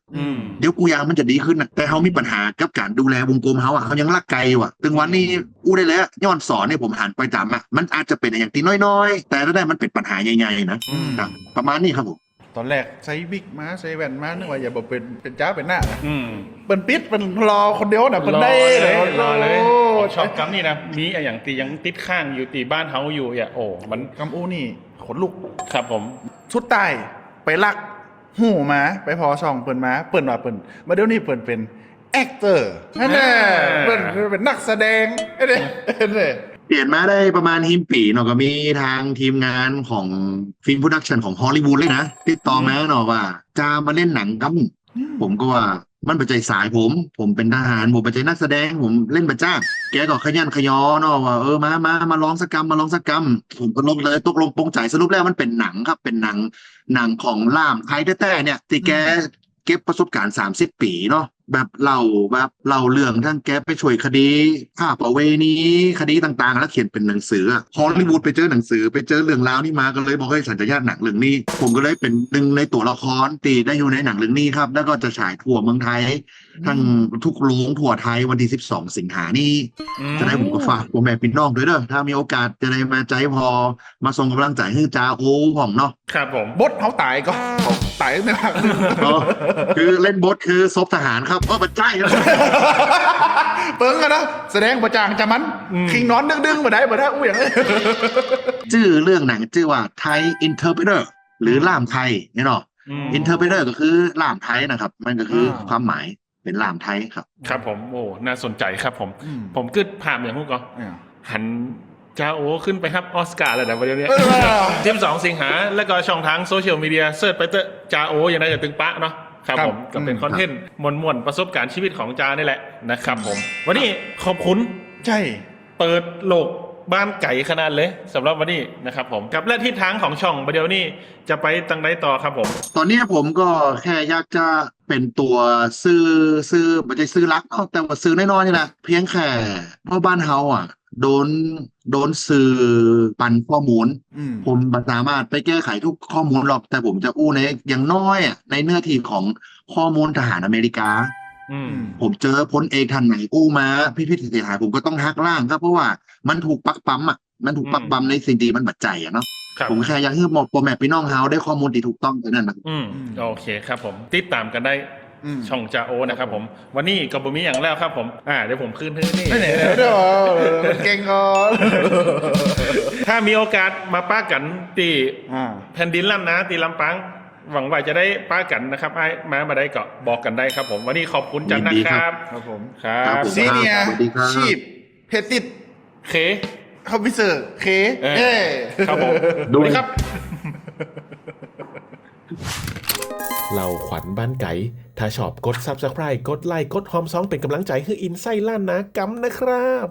ດຽວກູຢ່າງມັນຈະດີຂຶ້ນນະ. ແຕ່ເຮົາມີບັນຫາກັບການດູແລວົງກົມເຮົາອະ ເຮົາຍັງລັກໄກ່ຢູ່ອະ. ເຖິງວັນນີ້ອູ້ໄດ້ແລ້ວ ຍ້ອນສອນນີ້ ຜົມຫັນໄປຕາມອະ ມັນອາດຈະເປັນອີ່ຫຍັງທີ່ນ້ອຍໆ ແຕ່ລະໄດ້ມັນເປັນບັນຫາໃຫຍ່ໆນະ. ອືມ ປະມານນີ້ຄັບຜົມ. ຕອນແລກໃສ່ວິກມາ ໃສ່ແວ່ນມາ ນຶກວ່າຢາກບໍ່ເປັນ ເປັນຈ້າເປັນໜ້ານະ. ອືມ ເພິ່ນປິດ ເພິ່ນຫຼໍ່ຄົນດຽວນະ ເພິ່ນໄດ້ ຫຼໍ່ເລີຍ ຫຼໍ່ເລີຍ. ໂອ້ ຊອບຄຳນີ້ນະ. ມີອີ່ຫຍັງທີ່ຍັງຕິດຄ້າງຢູ່ທີ່ບ້ານເຮົາຢູ່ອະ? ໂອ້ ມັນ ຄຳອູ້ນີ້ ຂົນລຸກ. ຄັບຜົມ. ສຸດທ້າຍໄປລັກຮູ້ມາ ໄປພໍຊ່ອງເພິ່ນມາ ເພິ່ນວ່າເພິ່ນ ມາດຽວນີ້ເພິ່ນເປັນແອັກເຕີ ຫັ້ນແຫຼະ ອ່າ ເພິ່ນ ເພິ່ນເປັນນັກສະແດງ ອັນນີ້ ອັນນີ້. ປ່ຽນມາໄດ້ປະມານຮິບປີເນາະ ກໍມີທາງທີມງານຂອງຟິມໂປຣດັກຊັນຂອງຮອລລີວູດເລີຍນະ ຕິດຕໍ່ມາເນາະ ອືມ ວ່າຈະມາເລ່ນໜັງກັບ ອືມ ຜົມກໍວ່າ ມັນບໍ່ໃຊ່ສາຍຜົມ ຜົມເປັນທະຫານ ຜົມບໍ່ໃຊ່ນັກສະແດງ ຜົມເລ່ນປະຈາກ. ແກກໍຂະຫຍັນຂະຫຍໍເນາະ ວ່າ ເອີ ມາ ມາ ມາລອງສັກກຳ ມາລອງສັກກຳ. ຜົມກໍລົງເລີຍ ຕົກລົງປົງໃຈ. ສະຫຼຸບແລ້ວມັນເປັນໜັງຄັບ ເປັນໜັງ ໜັງຂອງລ່າມໄທແທ້ໆເນຍ ທີ່ແກ ອືມ ເກັບປະສົບການສາມສິບປີເນາະ ແບບເລົ່າ ແບບເລົ່າເລື່ອງທັງແກໄປຊ່ວຍຄະດີຄ້າປະເວນີ ຄະດີຕ່າງໆ ແລ້ວຂຽນເປັນໜັງສືອະ. ຮອລລີວູດໄປເຈີໜັງສື ໄປເຈີເລື່ອງລາວນີ້ມາ ກໍເລີຍບອກ ເຮີ້ຍ ສັນຈະຍາດໜັງເລື່ອງນີ້. ຜົມກໍເລີຍເປັນໜຶ່ງໃນຕົວລະຄອນທີ່ໄດ້ຢູ່ໃນໜັງເລື່ອງນີ້ຄັບ ແລ້ວກໍຈະສາຍທົ່ວເມືອງໄທ ອືມ ທັງທຸກໂຮງທົ່ວໄທ ວັນທີສິບສອງສິງຫານີ້. ອືມ ຈະໄດ້ ຜົມກໍຝາກພໍ່ແມ່ພີ່ນ້ອງດ້ວຍເດີ ຖ້າມີໂອກາດຈະໄດ້ມາໃຈພໍ ມາສົ່ງກຳລັງໃຈໃຫ້ຈາໂອພ້ອມເນາະ. ຄັບຜົມ. ບົດເຮົາຕາຍກໍ ຕາຍໃນພາກໜຶ່ງ ອໍ ຄືເລ່ນບົດຄືສົບທະຫານຄັບ. ເອີ ບໍ່ໃຊ່ ເບິ່ງກັນນະ ສະແດງບໍ່ຈາງຈະມັນ ອືມ ຄິງນອນດຶງໆ ບໍ່ໄດ້ ບໍ່ໄດ້ ອູ້ຫຍັງ. ຊື່ເລື່ອງໜັງຊື່ວ່າ Thai Interpreter ຫຼື ອືມ ລ່າມໄທເນາະ. ອືມ Interpreter ກໍຄືລ່າມໄທນະຄັບ ມັນກໍຄື ອ່າ ຄວາມໝາຍ ເປັນລ່າມໄທຄັບ. ຄັບຜົມ. ໂອ້ ໜ້າສົນໃຈຄັບຜົມ. ອືມ ຜົມຄິດພາບຫຍັງຮູ້ກໍ ເອີ ຫັນຈາໂອຂຶ້ນໄປຮັບອອສກາແລ້ວນະ ດຽວນີ້ ເອີ ສິບສອງສິງຫາ ແລ້ວກໍຊ່ອງທາງໂຊຊຽວມີເດຍ ເສີດໄປເຕີ ຈາໂອ ຈັ່ງໃດກໍຕຶງປະເນາະ. ຄັບ ຄັບ ຜົມ ກໍເປັນຄອນເທັນ ອືມ ມ່ວນໆ ປະສົບການຊີວິດຂອງຈານີ້ແຫຼະນະຄັບ ອືມ ຜົມ. ວັນນີ້ຂອບຄຸນ ໃຈ ເປີດໂລກບ້ານໄກຂະໜາດເລີຍ ສຳລັບວັນນີ້ນະຄັບຜົມ. ກັບ ແລະ ທິດທາງຂອງຊ່ອງບາດດຽວນີ້ຈະໄປທາງໃດຕໍ່ຄັບຜົມ? ຕອນນີ້ຜົມກໍແຄ່ຢາກຈະເປັນຕົວສື່ ສື່ ບໍ່ໃຊ່ສື່ຫຼັກເນາະ ແຕ່ວ່າສື່ນ້ອຍໆນີ້ແຫຼະ ພຽງແຄ່ເພາະບ້ານເຮົາອະ ໂດນ ໂດນສື່ປັ່ນຂໍ້ມູນ. ອືມ ຜົມບໍ່ສາມາດໄປແກ້ໄຂທຸກຂໍ້ມູນຫຼອກ ແຕ່ຜົມຈະຮູ້ໃນ ຢ່າງນ້ອຍອະ ໃນເນື້ອທີ່ຂອງຂໍ້ມູນທະຫານອາເມລິກາ. ອືມ ອືມ ຜົມເຈີພົນເອກທ່ານໃດຮູ້ມາຜິດໆເສຍຫາຍ ຜົມກໍຕ້ອງຫັກລ້າງຄັບ ເພາະວ່າມັນຖືກປັກປຳອະ ມັນຖືກ ອືມ ປັກປຳໃນສິ່ງທີ່ມັນບໍ່ໃຈອະເນາະ. ຄັບ ຜົມແຄ່ຢາກໃຫ້ພໍ່ແມ່ພີ່ນ້ອງເຮົາໄດ້ຂໍ້ມູນທີ່ຖືກຕ້ອງເທົ່ານັ້ນນະ. ອືມ ອືມ ໂອເຄຄັບຜົມ ຕິດຕາມກັນໄດ້ ອືມ ຊ່ອງຈາໂອນະຄັບ ຄັບຜົມ. ວັນນີ້ກໍບໍ່ມີຫຍັງແລ້ວຄັບຜົມ. ອ່າ ດຽວຜົມຄືນໃຫ້ນີ້ ເດີ ເກັ່ງກ່ອນ. ຖ້າມີໂອກາດມາປະກັນທີ່ ອ່າ ແຜ່ນດິນລ້ານນາທີ່ລຳປາງ ຫວັງວ່າຈະໄດ້ປະກັນນະຄັບ ອ້າຍມາບໍ່ໄດ້ກໍບອກກັນໄດ້ຄັບຜົມ. ວັນນີ້ຂອບຄຸນຈັນນະຄັບ ຄັບຜົມ ຄັບ Senior Chief Pettit ເຄ Officer ເຄ ເອີ ຄັບຜົມ ດ້ວຍ ເລົ່າຂວັນບ້ານໄກ ຖ້າຊອບກົດ Subscribe ກົດໄລ ກົດຫອມຊອງເປັນກຳລັງໃຈໃຫ້ອິນໄຊລ້ານນາກຳນະຄັບ.